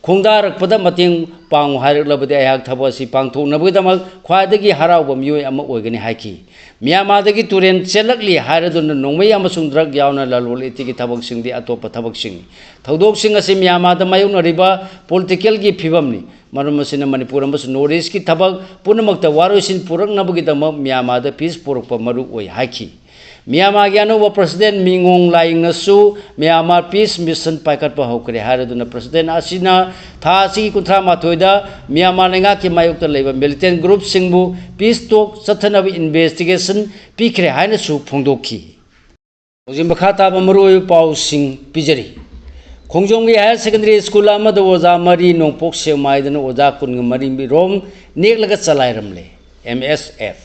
ꯈꯣꯡꯗꯥꯔꯛꯄꯗ ꯃꯇꯦꯡ ꯄꯥꯡꯉꯨ ꯍꯥꯏꯔꯛꯂꯕꯗꯤ ꯑꯩꯍꯥꯛ ꯊꯕꯛ ꯑꯁꯤ ꯄꯥꯡꯊꯣꯛꯅꯕꯒꯤꯗꯃꯛ ꯈ꯭ꯋꯥꯏꯗꯒꯤ ꯍꯔꯥꯎꯕ ꯃꯤꯑꯣꯏ ꯑꯃ ꯑꯣꯏꯒꯅꯤ ꯍꯥꯏꯈꯤ꯫ ꯃ꯭ꯌꯥꯟꯃꯥꯔꯗꯒꯤ ꯇꯨꯔꯦꯜ ꯆꯦꯜꯂꯛꯂꯤ ꯍꯥꯏꯔꯗꯨꯅ ꯅꯣꯡꯃꯩ ꯑꯃꯁꯨꯡ drug ꯌꯥꯎꯅ ꯂꯂꯣꯟ ꯏꯇꯤꯛꯀꯤ ꯊꯕꯛꯁꯤꯡꯗꯤ ꯑꯇꯣꯞꯄ ꯊꯕꯛꯁꯤꯡꯅꯤ꯫ ꯊꯧꯗꯣꯛꯁꯤꯡ ꯑꯁꯤ ꯃ꯭ꯌꯥꯟꯃꯥꯔꯗ ꯃꯥꯌꯣꯛꯅꯔꯤꯕ politicalꯒꯤ ꯐꯤꯕꯝꯅꯤ꯫ ꯃꯔꯝ ꯑꯁꯤꯅ ꯃꯅꯤꯄꯨꯔ ꯑꯃꯁꯨꯡ North Eastꯀꯤ ꯊꯕꯛ ꯄꯨꯝꯅꯃꯛꯇ ꯋꯥꯔꯣꯏꯁꯤꯟ ꯄꯨꯔꯛꯅꯕꯒꯤꯗꯃꯛ ꯃ꯭ꯌꯥꯟꯃꯥꯔꯗ peace ꯄꯨꯔꯛꯄ ꯃꯔꯨ ꯑꯣꯏ ꯍꯥꯏꯈꯤ꯫ ꯃ꯭ꯌꯥꯟꯃꯥꯔꯒꯤ ꯑꯅꯧꯕ President ꯃꯤꯡ ꯑꯣꯡ ꯂꯥꯏꯌꯤꯡꯅꯁꯨ ꯃ꯭ꯌꯥꯟꯃꯥꯔ peace mission ꯄꯥꯏꯈꯠꯄ ꯍꯧꯈ꯭ꯔꯦ ꯍꯥꯏꯔꯗꯨꯅ President ꯑꯁꯤꯅ ꯊꯥ ꯑꯁꯤꯒꯤ ꯀꯨꯟꯊ꯭ꯔꯥ ꯃꯥꯊꯣꯏꯗ ꯃ꯭ꯌꯥꯟꯃꯥꯔ ꯂꯩꯉꯥꯛꯀꯤ ꯃꯥꯌꯣꯛꯇ ꯂꯩꯕ militant groupꯁꯤꯡꯕꯨ peace talk ꯆꯠꯊꯅꯕ invitation ꯄꯤꯈ꯭ꯔꯦ ꯍꯥꯏꯅꯁꯨ ꯐꯣꯡꯗꯣꯛꯈꯤ꯫ ꯍꯧꯖꯤꯛ ꯃꯈꯥ ꯇꯥꯕ ꯃꯔꯨꯑꯣꯏꯕ ꯄꯥꯎꯁꯤꯡ ꯄꯤꯖꯔꯤ꯫ ꯈꯣꯡꯖꯣꯝꯒꯤ Higher Secondary School ꯑꯃꯗ ꯑꯣꯖꯥ ꯃꯔꯤ ꯅꯣꯡꯄꯣꯛ ꯁꯦꯛꯃꯥꯏꯗꯅ ꯑꯣꯖꯥ ꯀꯨꯟꯒ ꯃꯔꯤ ꯔꯣꯝ ꯅꯦꯛꯂꯒ ꯆꯂꯥꯏꯔꯝꯂꯦ꯫ M S F꯫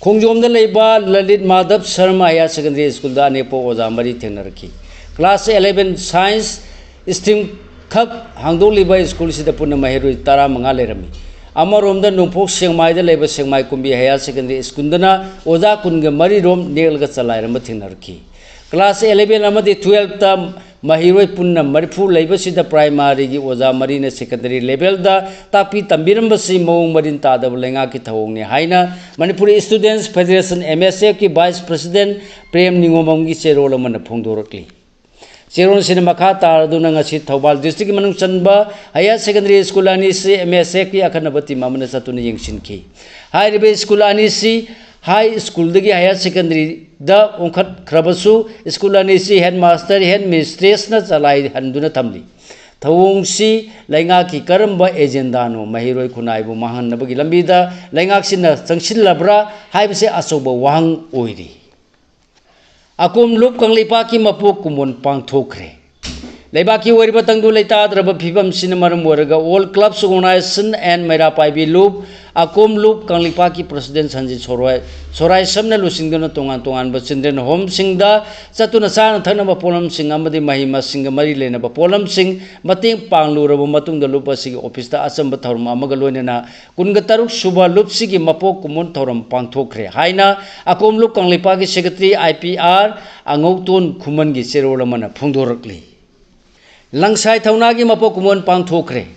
ꯈꯣꯡꯖꯣꯝꯗ ꯂꯩꯕ ꯂꯂꯤꯠ ꯃꯥꯙꯕ ꯁꯔꯃ Higher Secondary Schoolꯗ ꯑꯅꯦꯛꯄ ꯑꯣꯖꯥ ꯃꯔꯤ ꯊꯦꯡꯅꯔꯛꯈꯤ꯫ Class eleven Science stream ꯈꯛ ꯍꯥꯡꯗꯣꯛꯂꯤꯕ schoolꯁꯤꯗ ꯄꯨꯟꯅ ꯃꯍꯩꯔꯣꯏ ꯇꯔꯥꯃꯉꯥ ꯂꯩꯔꯝꯃꯤ꯫ ꯑꯃꯔꯣꯝꯗ ꯅꯣꯡꯄꯣꯛ ꯁꯦꯛꯃꯥꯏꯗ ꯂꯩꯕ ꯁꯦꯛꯃꯥꯏ ꯀꯨꯝꯕꯤ Higher Secondary Schoolꯗꯅ ꯑꯣꯖꯥ ꯀꯨꯟꯒ ꯃꯔꯤ ꯔꯣꯝ ꯅꯦꯛꯂꯒ ꯆꯂꯥꯏꯔꯝꯕ ꯊꯦꯡꯅꯔꯛꯈꯤ꯫ Class eleven ꯑꯃꯗꯤ twelveꯇ ꯃꯍꯩꯔꯣꯏ ꯄꯨꯟꯅ ꯃꯔꯤꯐꯨ ꯂꯩꯕꯁꯤꯗ primaryꯒꯤ ꯑꯣꯖꯥ ꯃꯔꯤꯅ secondary levelꯗ ꯇꯥꯛꯄꯤ ꯇꯝꯕꯤꯔꯝꯕꯁꯤ ꯃꯑꯣꯡ ꯃꯔꯤꯟ ꯇꯥꯗꯕ ꯂꯩꯉꯥꯛꯀꯤ ꯊꯧꯑꯣꯡꯅꯤ ꯍꯥꯏꯅ Manipuri Students Federation, MSFꯀꯤ Vice President Prem ꯅꯤꯉꯣꯝꯕꯝꯒꯤ ꯆꯦꯔꯣꯜ ꯑꯃꯅ ꯐꯣꯡꯗꯣꯔꯛꯂꯤ꯫ ꯆꯦꯔꯣꯜꯁꯤꯅ ꯃꯈꯥ ꯇꯥꯔꯗꯨꯅ ꯉꯁꯤ ꯊꯧꯕꯥꯜ districtꯀꯤ ꯃꯅꯨꯡ ꯆꯟꯕ higher secondary school ꯑꯅꯤꯁꯤ MSFꯀꯤ ꯑꯈꯟꯅꯕ team ꯑꯃꯅ ꯆꯠꯇꯨꯅ ꯌꯦꯡꯁꯤꯟꯈꯤ꯫ ꯍꯥꯏꯔꯤꯕ school ꯑꯅꯤꯁꯤ high schoolꯗꯒꯤ higher secondaryꯗ ꯑꯣꯟꯈꯠꯈ꯭ꯔꯕꯁꯨ, school ꯑꯅꯤꯁꯤ headmaster, headmistressꯅ ꯆꯂꯥꯏꯍꯟꯗꯨꯅ ꯊꯝꯂꯤ꯫ ꯊꯧꯑꯣꯡꯁꯤ ꯂꯩꯉꯥꯛꯀꯤ ꯀꯔꯝꯕ agendaꯅꯣ, ꯃꯍꯩꯔꯣꯏ ꯈꯨꯟꯅꯥꯏꯕꯨ ꯃꯥꯡꯍꯟꯅꯕꯒꯤ ꯂꯝꯕꯤꯗ ꯂꯩꯉꯥꯛꯁꯤꯅ ꯆꯪꯁꯤꯜꯂꯕ꯭ꯔꯥ ꯍꯥꯏꯕꯁꯤ ꯑꯆꯧꯕ ꯋꯥꯍꯪ ꯑꯣꯏꯔꯤ꯫ ꯑꯀꯣꯝ ꯂꯨꯞ ꯀꯪꯂꯩꯄꯥꯛꯀꯤ ꯃꯄꯣꯛ ꯀꯨꯝꯑꯣꯟ ꯄꯥꯡꯊꯣꯛꯈ꯭ꯔꯦ꯫ ꯂꯩꯕꯥꯛꯀꯤ ꯑꯣꯏꯔꯤꯕ ꯇꯪꯗꯨ ꯂꯩꯇꯥꯗ꯭ꯔꯕ ꯐꯤꯕꯝꯁꯤꯅ ꯃꯔꯝ ꯑꯣꯏꯔꯒ All Clubs Organisation and ꯃꯩꯔꯥ ꯄꯥꯏꯕꯤ ꯂꯨꯞ, ꯑꯀꯣꯝ ꯂꯨꯞ ꯀꯪꯂꯩꯄꯥꯛꯀꯤ president ꯁꯟꯖꯤꯠ ꯁꯣꯔꯣꯏ, ꯁꯣꯔꯥꯏ ꯁꯝꯅ ꯂꯨꯆꯤꯡꯗꯨꯅ ꯇꯣꯉꯥꯟ ꯇꯣꯉꯥꯟꯕ children homeꯁꯤꯡꯗ ꯆꯠꯇꯨꯅ ꯆꯥꯅ ꯊꯛꯅꯕ ꯄꯣꯠꯂꯝꯁꯤꯡ ꯑꯃꯗꯤ ꯃꯍꯩ ꯃꯁꯤꯡꯒ ꯃꯔꯤ ꯂꯩꯅꯕ ꯄꯣꯠꯂꯝꯁꯤꯡ ꯃꯇꯦꯡ ꯄꯥꯡꯂꯨꯔꯕ ꯃꯇꯨꯡꯗ ꯂꯨꯞ ꯑꯁꯤꯒꯤ officeꯇ ꯑꯆꯝꯕ ꯊꯧꯔꯝ ꯑꯃꯒ ꯂꯣꯏꯅꯅ ꯀꯨꯟꯒ ꯇꯔꯨꯛ ꯁꯨꯕ ꯂꯨꯞꯁꯤꯒꯤ ꯃꯄꯣꯛ ꯀꯨꯝꯑꯣꯟ ꯊꯧꯔꯝ ꯄꯥꯡꯊꯣꯛꯈ꯭ꯔꯦ ꯍꯥꯏꯅ ꯑꯀꯣꯝ ꯂꯨꯞ ꯀꯪꯂꯩꯄꯥꯛꯀꯤ secretary IPR ꯑꯉꯧꯇꯣꯟ ꯈꯨꯃꯟꯒꯤ ꯆꯦꯔꯣꯜ ꯑꯃꯅ ꯐꯣꯡꯗꯣꯔꯛꯂꯤ꯫ ꯂꯪꯁꯥꯏ ꯊꯧꯅꯥꯒꯤ ꯃꯄꯣꯛ ꯀꯨꯝꯑꯣꯟ ꯄꯥꯡꯊꯣꯛꯈ꯭ꯔꯦ꯫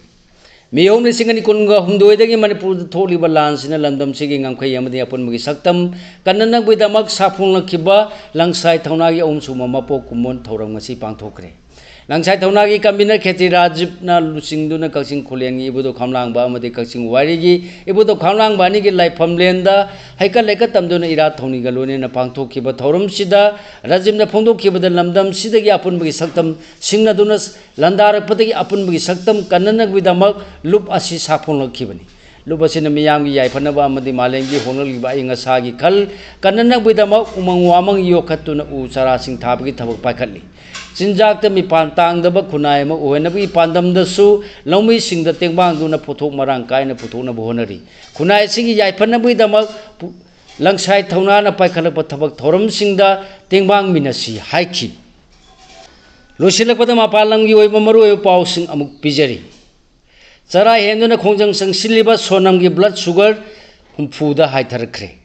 ꯃꯤꯌꯧ ꯂꯤꯁꯤꯡ ꯑꯅꯤ ꯀꯨꯟꯒ ꯍꯨꯝꯗꯣꯏꯗꯒꯤ ꯃꯅꯤꯄꯨꯔꯗ ꯊꯣꯛꯂꯤꯕ ꯂꯥꯟꯁꯤꯅ ꯂꯝꯗꯝꯁꯤꯒꯤ ꯉꯝꯈꯩ ꯑꯃꯗꯤ ꯑꯄꯨꯟꯕꯒꯤ ꯁꯛꯇꯝ ꯀꯟꯅꯅꯕꯒꯤꯗꯃꯛ ꯁꯥꯐꯣꯡꯂꯛꯈꯤꯕ ꯂꯪꯁꯥꯏ ꯊꯧꯅꯥꯒꯤ ꯑꯍꯨꯝꯁꯨꯕ ꯃꯄꯣꯛ ꯀꯨꯝꯑꯣꯟ ꯊꯧꯔꯝ ꯉꯁꯤ ꯄꯥꯡꯊꯣꯛꯈ꯭ꯔꯦ꯫ ꯂꯪꯁꯥꯏ ꯊꯧꯅꯥꯒꯤ convener ꯈꯦꯇ꯭ꯔꯤ ꯔꯥꯖꯤꯞꯅ ꯂꯨꯆꯤꯡꯗꯨꯅ ꯀꯛꯆꯤꯡ ꯈꯨꯂꯦꯟꯒꯤ ꯏꯕꯨꯙꯧ ꯈꯝꯂꯥꯡꯕ ꯑꯃꯗꯤ ꯀꯛꯆꯤꯡ ꯋꯥꯏꯔꯤꯒꯤ ꯏꯕꯨꯙꯧ ꯈꯝꯂꯥꯡꯕ ꯑꯅꯤꯒꯤ ꯂꯥꯏꯐꯝꯂꯦꯟꯗ ꯍꯩꯀꯠ ꯂꯩꯀꯠ ꯇꯝꯗꯨꯅ ꯏꯔꯥꯠ ꯊꯧꯅꯤꯒ ꯂꯣꯏꯅꯅ ꯄꯥꯡꯊꯣꯛꯈꯤꯕ ꯊꯧꯔꯝꯁꯤꯗ ꯔꯥꯖꯤꯞꯅ ꯐꯣꯡꯗꯣꯛꯈꯤꯕꯗ ꯂꯝꯗꯝꯁꯤꯗꯒꯤ ꯑꯄꯨꯟꯕꯒꯤ ꯁꯛꯇꯝ ꯁꯤꯡꯅꯗꯨꯅ ꯂꯟꯗꯥꯔꯛꯄꯗꯒꯤ ꯑꯄꯨꯟꯕꯒꯤ ꯁꯛꯇꯝ ꯀꯟꯅꯅꯕꯒꯤꯗꯃꯛ ꯂꯨꯞ ꯑꯁꯤ ꯁꯥꯐꯣꯡꯂꯛꯈꯤꯕꯅꯤ꯫ ꯂꯨꯞ ꯑꯁꯤꯅ ꯃꯤꯌꯥꯝꯒꯤ ꯌꯥꯏꯐꯅꯕ ꯑꯃꯗꯤ ꯃꯥꯂꯦꯝꯒꯤ ꯍꯣꯡꯂꯛꯂꯤꯕ ꯑꯏꯪ ꯑꯁꯥꯒꯤ ꯈꯜ ꯀꯟꯅꯅꯕꯒꯤꯗꯃꯛ ꯎꯃꯪ ꯋꯥꯃꯪ ꯌꯣꯛꯈꯠꯇꯨꯅ ꯎ ꯆꯥꯔꯥꯁꯤꯡ ꯊꯥꯕꯒꯤ ꯊꯕꯛ ꯄꯥꯏꯈꯠꯂꯤ꯫ ꯆꯤꯟꯖꯥꯛꯇ ꯃꯤꯄꯥꯟ ꯇꯥꯡꯗꯕ ꯈꯨꯟꯅꯥꯏ ꯑꯃ ꯑꯣꯏꯍꯟꯅꯕꯒꯤ ꯄꯥꯟꯗꯝꯗꯁꯨ ꯂꯧꯃꯤꯁꯤꯡꯗ ꯇꯦꯡꯕꯥꯡꯗꯨꯅ ꯄꯣꯠꯊꯣꯛ ꯃꯔꯥꯡ ꯀꯥꯏꯅ ꯄꯨꯊꯣꯛꯅꯕ ꯍꯣꯠꯅꯔꯤ꯫ ꯈꯨꯟꯅꯥꯏ ꯑꯁꯤꯒꯤ ꯌꯥꯏꯐꯅꯕꯒꯤꯗꯃꯛ ꯄꯨ-, ꯂꯪꯁꯥꯏ ꯊꯧꯅꯥꯅ ꯄꯥꯏꯈꯠꯂꯛꯄ ꯊꯕꯛ ꯊꯧꯔꯝꯁꯤꯡꯗ ꯇꯦꯡꯕꯥꯡꯃꯤꯟꯅꯁꯤ ꯍꯥꯏꯈꯤ꯫ ꯂꯣꯏꯁꯤꯜꯂꯛꯄꯗ ꯃꯄꯥꯟ ꯂꯝꯒꯤ ꯑꯣꯏꯕ ꯃꯔꯨꯑꯣꯏꯕ ꯄꯥꯎꯁꯤꯡ ꯑꯃꯨꯛ ꯄꯤꯖꯔꯤ꯫ ꯆꯔꯥ ꯍꯦꯟꯗꯨꯅ ꯈꯣꯡꯖꯪ ꯆꯪꯁꯤꯜꯂꯤꯕ ꯁꯣꯅꯝꯒꯤ blood sugar ꯍꯨꯝꯐꯨꯗ ꯍꯥꯏꯊꯔꯛꯈ꯭ꯔꯦ꯫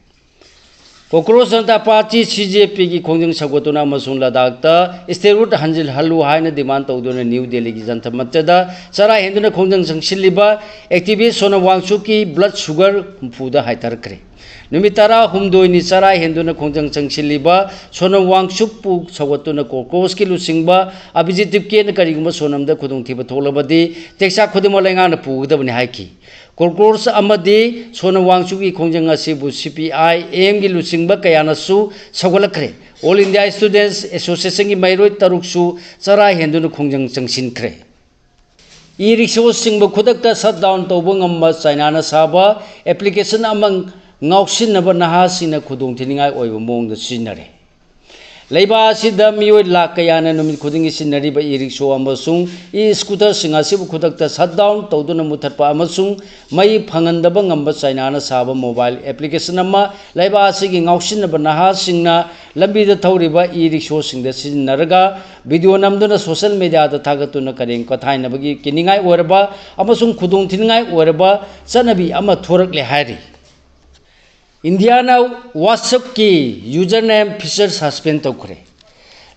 ꯀꯣꯀ꯭ꯔꯣꯁ ꯖꯅꯇꯥ ꯄꯥꯔꯇꯤ, ꯁꯤ ꯖꯦ ꯄꯤꯒꯤ ꯈꯣꯡꯖꯪ ꯁꯧꯒꯠꯇꯨꯅ ꯑꯃꯁꯨꯡ ꯂꯗꯥꯈꯇ ꯁ꯭ꯇꯦꯔꯣꯏꯗ ꯍꯟꯖꯤꯜꯍꯜꯂꯨ ꯍꯥꯏꯅ ꯗꯤꯃꯥꯟ ꯇꯧꯗꯨꯅ ꯅ꯭ꯌꯨ ꯗꯦꯜꯂꯤꯒꯤ ꯖꯟꯇꯔ ꯃꯟꯇꯔꯗ ꯆꯔꯥ ꯍꯦꯟꯗꯨꯅ ꯈꯣꯡꯖꯪ ꯆꯪꯁꯤꯜꯂꯤꯕ ꯑꯦꯛꯇꯤꯚꯤꯁ ꯁꯣꯅꯝ ꯋꯥꯡꯆꯨꯛꯀꯤ ꯕ꯭ꯂꯗ ꯁꯨꯒꯔ ꯍꯨꯝꯐꯨꯗ ꯍꯥꯏꯊꯔꯛꯈ꯭ꯔꯦ꯫ ꯅꯨꯃꯤꯠ ꯇꯔꯥꯍꯨꯝꯗꯣꯏꯅꯤ ꯆꯔꯥ ꯍꯦꯟꯗꯨꯅ ꯈꯣꯡꯖꯪ ꯆꯪꯁꯤꯜꯂꯤꯕ ꯁꯣꯅꯝ ꯋꯥꯡꯆꯨꯛꯄꯨ ꯁꯧꯒꯠꯇꯨꯅ ꯀꯣꯀ꯭ꯔꯣꯁꯀꯤ ꯂꯨꯆꯤꯡꯕ ꯑꯚꯤꯖꯤꯠ ꯇꯤꯞꯀꯦꯅ ꯀꯔꯤꯒꯨꯝꯕ ꯁꯣꯅꯝꯗ ꯈꯨꯗꯣꯡꯊꯤꯕ ꯊꯣꯛꯂꯕꯗꯤ ꯇꯦꯛꯆꯥꯛ ꯈꯨꯗꯤꯡꯃꯛ ꯂꯩꯉꯥꯛꯅ ꯄꯨꯒꯗꯕꯅꯤ ꯍꯥꯏꯈꯤ꯫ ꯀꯣꯀ꯭ꯔꯣꯁ ꯑꯃꯗꯤ ꯁꯣꯅꯝ ꯋꯥꯡꯆꯨꯛꯀꯤ ꯈꯣꯡꯖꯪ ꯑꯁꯤꯕꯨ ꯁꯤ ꯄꯤ ꯑꯥꯏ ꯑꯦꯝꯒꯤ ꯂꯨꯆꯤꯡꯕ ꯀꯌꯥꯅꯁꯨ ꯁꯧꯒꯠꯂꯛꯈ꯭ꯔꯦ꯫ ꯑꯣꯜ ꯏꯟꯗꯤꯌꯥ ꯁ꯭ꯇꯨꯗꯦꯟꯠꯁ ꯑꯦꯁꯣꯁꯤꯌꯦꯁꯟꯒꯤ ꯃꯍꯩꯔꯣꯏ ꯇꯔꯨꯛꯁꯨ ꯆꯔꯥ ꯍꯦꯟꯗꯨꯅ ꯈꯣꯡꯖꯪ ꯆꯪꯁꯤꯟꯈ꯭ꯔꯦ꯫ ꯏ ꯔꯤꯛꯁꯣꯁꯤꯡꯕꯨ ꯈꯨꯗꯛꯇ ꯁꯠ ꯗꯥꯎꯟ ꯇꯧꯕ ꯉꯝꯕ ꯆꯥꯏꯅꯥꯅ ꯁꯥꯕ ꯑꯦꯄ꯭ꯂꯤꯀꯦꯁꯟ ꯑꯃ ꯉꯥꯎꯁꯤꯟꯅꯕ ꯅꯍꯥꯁꯤꯡꯅ ꯈꯨꯗꯣꯡꯊꯤꯅꯤꯡꯉꯥꯏ ꯑꯣꯏꯕ ꯃꯑꯣꯡꯗ ꯁꯤꯖꯤꯟꯅꯔꯦ꯫ ꯂꯩꯕꯥꯛ ꯑꯁꯤꯗ ꯃꯤꯑꯣꯏ ꯂꯥꯈ ꯀꯌꯥꯅ ꯅꯨꯃꯤꯠ ꯈꯨꯗꯤꯡꯒꯤ ꯁꯤꯖꯤꯟꯅꯔꯤꯕ ꯏ ꯔꯤꯛꯁꯣ ꯑꯃꯁꯨꯡ ꯏ ꯁ꯭ꯀꯨꯇꯔꯁꯤꯡ ꯑꯁꯤꯕꯨ ꯈꯨꯗꯛꯇ ꯁꯠ ꯗꯥꯎꯟ ꯇꯧꯗꯨꯅ ꯃꯨꯊꯠꯄ ꯑꯃꯁꯨꯡ ꯃꯩ ꯐꯪꯍꯟꯗꯕ ꯉꯝꯕ ꯆꯥꯏꯅꯥꯅ ꯁꯥꯕ ꯃꯣꯕꯥꯏꯜ ꯑꯦꯄ꯭ꯂꯤꯀꯦꯁꯟ ꯑꯃ ꯂꯩꯕꯥꯛ ꯑꯁꯤꯒꯤ ꯉꯥꯎꯁꯤꯟꯅꯕ ꯅꯍꯥꯁꯤꯡꯅ ꯂꯝꯕꯤꯗ ꯊꯧꯔꯤꯕ ꯏ ꯔꯤꯛꯁꯣꯁꯤꯡꯗ ꯁꯤꯖꯤꯟꯅꯔꯒ ꯚꯤꯗꯤꯑꯣ ꯅꯝꯗꯨꯅ ꯁꯣꯁꯤꯌꯦꯜ ꯃꯤꯗꯤꯌꯥꯗ ꯊꯥꯒꯠꯇꯨꯅ ꯀꯔꯦꯝ ꯀꯊꯥꯏꯅꯕꯒꯤ ꯀꯤꯅꯤꯡꯉꯥꯏ ꯑꯣꯏꯔꯕ ꯑꯃꯁꯨꯡ ꯈꯨꯗꯣꯡꯊꯤꯅꯤꯡꯉꯥꯏ ꯑꯣꯏꯔꯕ ꯆꯠꯅꯕꯤ ꯑꯃ ꯊꯣꯔꯛꯂꯦ ꯍꯥꯏꯔꯤ꯫ ꯏꯟꯗꯤꯌꯥꯅ ꯋꯥꯆꯞꯀꯤ ꯌꯨꯖꯔ ꯅꯦꯝ ꯐꯤꯆꯔ ꯁꯁꯄꯦꯟ ꯇꯧꯈ꯭ꯔꯦ꯫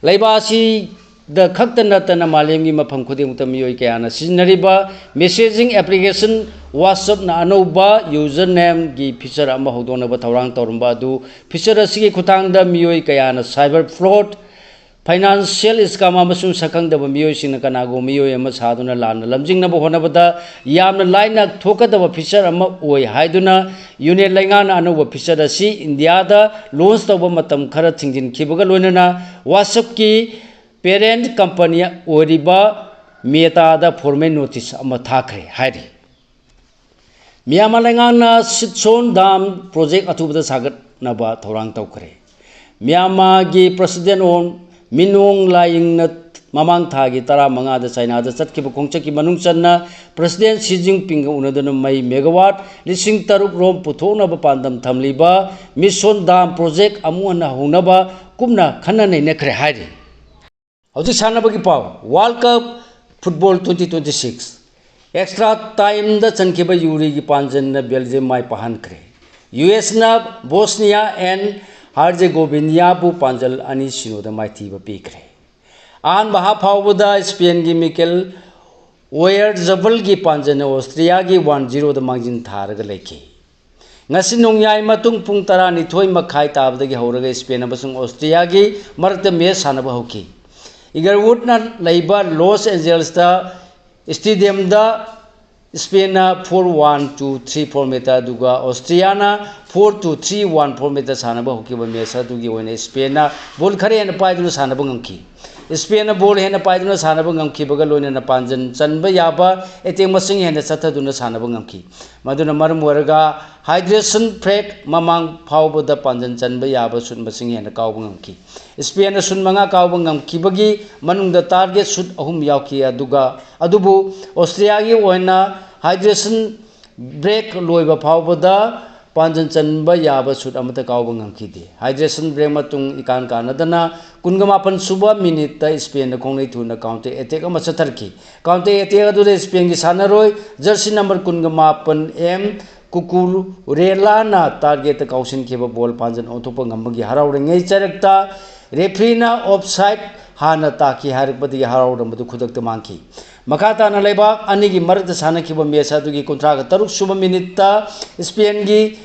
ꯂꯩꯕꯥꯛ ꯑꯁꯤꯗ ꯈꯛꯇ ꯅꯠꯇꯅ ꯃꯥꯂꯦꯝꯒꯤ ꯃꯐꯝ ꯈꯨꯗꯤꯡꯃꯛꯇ ꯃꯤꯑꯣꯏ ꯀꯌꯥꯅ ꯁꯤꯖꯤꯟꯅꯔꯤꯕ ꯃꯦꯁꯦꯖꯤꯡ ꯑꯦꯄ꯭ꯂꯤꯀꯦꯁꯟ ꯋꯥꯆꯞꯅ ꯑꯅꯧꯕ ꯌꯨꯖꯔ ꯅꯦꯝꯒꯤ ꯐꯤꯆꯔ ꯑꯃ ꯍꯧꯗꯣꯛꯅꯕ ꯊꯧꯔꯥꯡ ꯇꯧꯔꯝꯕ ꯑꯗꯨ ꯐꯤꯆꯔ ꯑꯁꯤꯒꯤ ꯈꯨꯠꯊꯥꯡꯗ ꯃꯤꯑꯣꯏ ꯀꯌꯥꯅ ꯁꯥꯏꯕꯔ ꯐ꯭ꯔꯣꯗ, ꯐꯥꯏꯅꯥꯟꯁꯤꯌꯦꯜ ꯁ꯭ꯀꯦꯝ ꯑꯃꯁꯨꯡ ꯁꯛꯈꯪꯗꯕ ꯃꯤꯑꯣꯏꯁꯤꯡꯅ ꯀꯅꯥꯒꯨꯝꯕ ꯃꯤꯑꯣꯏ ꯑꯃ ꯁꯥꯗꯨꯅ ꯂꯥꯟꯅ ꯂꯝꯖꯤꯡꯅꯕ ꯍꯣꯠꯅꯕꯗ ꯌꯥꯝꯅ ꯂꯥꯏꯅ ꯊꯣꯛꯀꯗꯕ ꯐꯤꯆꯔ ꯑꯃ ꯑꯣꯏ ꯍꯥꯏꯗꯨꯅ ꯌꯨꯅꯤꯌꯟ ꯂꯩꯉꯥꯛꯅ ꯑꯅꯧꯕ ꯐꯤꯆꯔ ꯑꯁꯤ ꯏꯟꯗꯤꯌꯥꯗ ꯂꯣꯟꯆ ꯇꯧꯕ ꯃꯇꯝ ꯈꯔ ꯊꯤꯡꯖꯤꯟꯈꯤꯕꯒ ꯂꯣꯏꯅꯅ ꯋꯥꯆꯞꯀꯤ ꯄꯦꯔꯦꯟꯠ ꯀꯝꯄꯅꯤ ꯑꯣꯏꯔꯤꯕ ꯃꯦꯇꯥꯗ ꯐꯣꯔꯃꯦꯜ ꯅꯣꯇꯤꯁ ꯑꯃ ꯊꯥꯈ꯭ꯔꯦ ꯍꯥꯏꯔꯤ꯫ ꯃ꯭ꯌꯥꯟꯃꯥꯔ ꯂꯩꯉꯥꯛꯅ ꯁꯤꯠꯁꯣꯟ ꯗꯥꯝ ꯄ꯭ꯔꯣꯖꯦꯛ ꯑꯊꯨꯕꯗ ꯁꯥꯒꯠꯅꯕ ꯊꯧꯔꯥꯡ ꯇꯧꯈ꯭ꯔꯦ꯫ ꯃ꯭ꯌꯥꯟꯃꯥꯔꯒꯤ ꯄ꯭ꯔꯁꯤꯗꯦꯟꯠ ꯑꯣꯟ ꯃꯤꯟ ꯑꯣꯡ ꯂꯥꯏꯌꯤꯡꯅ ꯃꯃꯥꯡ ꯊꯥꯒꯤ ꯇꯔꯥꯃꯉꯥꯗ ꯆꯥꯏꯅꯥꯗ ꯆꯠꯈꯤꯕ ꯈꯣꯡꯆꯠꯀꯤ ꯃꯅꯨꯡ ꯆꯟꯅ ꯄ꯭ꯔꯁꯤꯗꯦꯟꯠ ꯁꯤ ꯖꯤꯟꯄꯤꯡꯒ ꯎꯅꯗꯨꯅ ꯃꯩ ꯃꯦꯒꯥꯋꯥꯠ ꯂꯤꯁꯤꯡ ꯇꯔꯨꯛ ꯔꯣꯝ ꯄꯨꯊꯣꯛꯅꯕ ꯄꯥꯟꯗꯝ ꯊꯝꯂꯤꯕ ꯃꯤꯁꯣꯟ ꯗꯥꯝ ꯄ꯭ꯔꯣꯖꯦꯛ ꯑꯃꯨꯛ ꯍꯟꯅ ꯍꯧꯅꯕ ꯀꯨꯞꯅ ꯈꯟꯅ ꯅꯩꯅꯈ꯭ꯔꯦ ꯍꯥꯏꯔꯤ꯫ ꯍꯧꯖꯤꯛ ꯁꯥꯟꯅꯕꯒꯤ ꯄꯥꯎ꯫ World cup football twenty twenty six extra ꯇꯥꯏꯝꯗ ꯆꯟꯈꯤꯕ ꯌꯨꯔꯤꯒꯤ ꯄꯥꯟꯖꯟꯅ ꯕꯦꯜꯖꯤꯌꯝ ꯃꯥꯏ ꯄꯥꯛꯍꯟꯈ꯭ꯔꯦ꯫ ꯌꯨ ꯑꯦꯁꯅ ꯕꯣꯁꯅꯤꯌꯥ ꯑꯦꯟ ꯍꯥꯔꯖꯦꯒꯣꯕꯤꯅꯤꯌꯥꯕꯨ ꯄꯥꯟꯖꯜ ꯑꯅꯤ ꯁꯤꯅꯣꯗ ꯃꯥꯏꯊꯤꯕ ꯄꯤꯈ꯭ꯔꯦ꯫ ꯑꯍꯥꯟꯕ ꯍꯥꯞ ꯐꯥꯎꯕꯗ ꯏꯁꯄꯦꯟꯒꯤ ꯃꯤꯀꯦꯜ ꯑꯣꯌꯔꯖꯕꯜꯒꯤ ꯄꯥꯟꯖꯜꯅ ꯑꯣꯁꯇ꯭ꯔꯤꯌꯥꯒꯤ ꯋꯥꯟ ꯖꯤꯔꯣꯗ ꯃꯥꯡꯖꯤꯟ ꯊꯥꯔꯒ ꯂꯩꯈꯤ꯫ ꯉꯁꯤ ꯅꯣꯡꯌꯥꯏ ꯃꯇꯨꯡ ꯄꯨꯡ ꯇꯔꯥꯅꯤꯊꯣꯏ ꯃꯈꯥꯏ ꯇꯥꯕꯗꯒꯤ ꯍꯧꯔꯒ ꯏꯁꯄꯦꯟ ꯑꯃꯁꯨꯡ ꯑꯣꯁꯇ꯭ꯔꯤꯌꯥꯒꯤ ꯃꯔꯛꯇ ꯃꯦꯆ ꯁꯥꯟꯅꯕ ꯍꯧꯈꯤ꯫ ꯏꯒꯔꯋꯨꯗꯅ ꯂꯩꯕ ꯂꯣꯁ ꯑꯦꯟꯖꯦꯜꯁꯇ ꯏꯁꯇꯦꯗꯤꯌꯝꯗ ꯏꯁꯄꯦꯟꯅ four one two three four ꯃꯦꯠꯇ, ꯑꯗꯨꯒ ꯑꯣꯁꯇ꯭ꯔꯤꯌꯥꯅ four two three one four ꯃꯦꯠꯇ ꯁꯥꯟꯅꯕ ꯍꯧꯈꯤꯕ ꯃꯦꯆ ꯑꯗꯨꯒꯤ ꯑꯣꯏꯅ ꯏꯁꯄꯦꯟꯅ ꯕꯣꯜ ꯈꯔ ꯍꯦꯟꯅ ꯄꯥꯏꯗꯨꯅ ꯁꯥꯟꯅꯕ ꯉꯝꯈꯤ꯫ ꯏꯁꯄꯦꯟꯅ ꯕꯣꯜ ꯍꯦꯟꯅ ꯄꯥꯏꯗꯨꯅ ꯁꯥꯟꯅꯕ ꯉꯝꯈꯤꯕꯒ ꯂꯣꯏꯅꯅ ꯄꯥꯟꯖꯟ ꯆꯟꯕ ꯌꯥꯕ ꯑꯦꯇꯦꯛ ꯃꯁꯤꯡ ꯍꯦꯟꯅ ꯆꯠꯊꯗꯨꯅ ꯁꯥꯟꯅꯕ ꯉꯝꯈꯤ꯫ ꯃꯗꯨꯅ ꯃꯔꯝ ꯑꯣꯏꯔꯒ ꯍꯥꯏꯗ꯭ꯔꯦꯁꯟ ꯕ꯭ꯔꯦꯛ ꯃꯃꯥꯡ ꯐꯥꯎꯕꯗ ꯄꯥꯟꯖꯟ ꯆꯟꯕ ꯌꯥꯕ ꯁꯨꯠ ꯃꯁꯤꯡ ꯍꯦꯟꯅ ꯀꯥꯎꯕ ꯉꯝꯈꯤ꯫ ꯏꯁꯄꯦꯟꯅ ꯁꯨꯠ ꯃꯉꯥ ꯀꯥꯎꯕ ꯉꯝꯈꯤꯕꯒꯤ ꯃꯅꯨꯡꯗ ꯇꯥꯔꯒꯦꯠ ꯁꯨꯠ ꯑꯍꯨꯝ ꯌꯥꯎꯈꯤ, ꯑꯗꯨꯒ, ꯑꯗꯨꯕꯨ ꯑꯣꯁꯇ꯭ꯔꯤꯌꯥꯒꯤ ꯑꯣꯏꯅ ꯍꯥꯏꯗ꯭ꯔꯦꯁꯟ ꯕ꯭ꯔꯦꯛ ꯂꯣꯏꯕ ꯐꯥꯎꯕꯗ ꯄꯥꯟꯖꯟ ꯆꯟꯕ ꯌꯥꯕ ꯁꯨꯠ ꯑꯃꯠꯇ ꯀꯥꯎꯕ ꯉꯝꯈꯤꯗꯦ꯫ ꯍꯥꯏꯗ꯭ꯔꯦꯁꯟ ꯕ꯭ꯔꯦꯛ ꯃꯇꯨꯡ ꯏꯀꯥꯟ ꯀꯥꯟꯅꯗꯅ ꯀꯨꯟꯒ ꯃꯥꯄꯟ ꯁꯨꯕ ꯃꯤꯅꯤꯠꯇ ꯏꯁꯄꯦꯟꯅ ꯈꯣꯡꯅꯩ ꯊꯨꯅ ꯀꯥꯎꯟꯇꯔ ꯑꯦꯇꯦꯛ ꯑꯃ ꯆꯠꯊꯔꯛꯈꯤ꯫ ꯀꯥꯎꯟꯇꯔ ꯑꯦꯇꯦꯛ ꯑꯗꯨꯗ ꯏꯁꯄꯦꯟꯒꯤ ꯁꯥꯟꯅꯔꯣꯏ ꯖꯔꯁꯤ ꯅꯝꯕꯔ ꯀꯨꯟꯒ ꯃꯥꯄꯟ ꯑꯦꯝ ꯀꯨꯀꯨꯔꯦꯂꯥꯅ ꯇꯥꯔꯒꯦꯠꯇ ꯀꯥꯎꯁꯤꯟꯈꯤꯕ ꯕꯣꯜ ꯄꯥꯟꯖꯟ ꯑꯣꯟꯊꯣꯛꯄ ꯉꯝꯕꯒꯤ ꯍꯔꯥꯎꯔꯤꯉꯩ ꯆꯔꯛꯇ ꯔꯦꯐ꯭ꯔꯤꯅ ꯑꯣꯐ ꯁꯥꯏꯠ ꯍꯥꯟꯅ ꯇꯥꯈꯤ ꯍꯥꯏꯔꯛꯄꯗꯒꯤ ꯍꯔꯥꯎꯔꯝꯕꯗꯨ ꯈꯨꯗꯛꯇ ꯃꯥꯡꯈꯤ꯫ ꯃꯈꯥ ꯇꯥꯅ ꯂꯩꯕꯥꯛ ꯑꯅꯤꯒꯤ ꯃꯔꯛꯇ ꯁꯥꯟꯅꯈꯤꯕ ꯃꯦꯆ ꯑꯗꯨꯒꯤ ꯀꯨꯟꯊ꯭ꯔꯥꯒ ꯇꯔꯨꯛ ꯁꯨꯕ ꯃꯤꯅꯤꯠꯇ ꯏꯁꯄꯦꯟꯒꯤ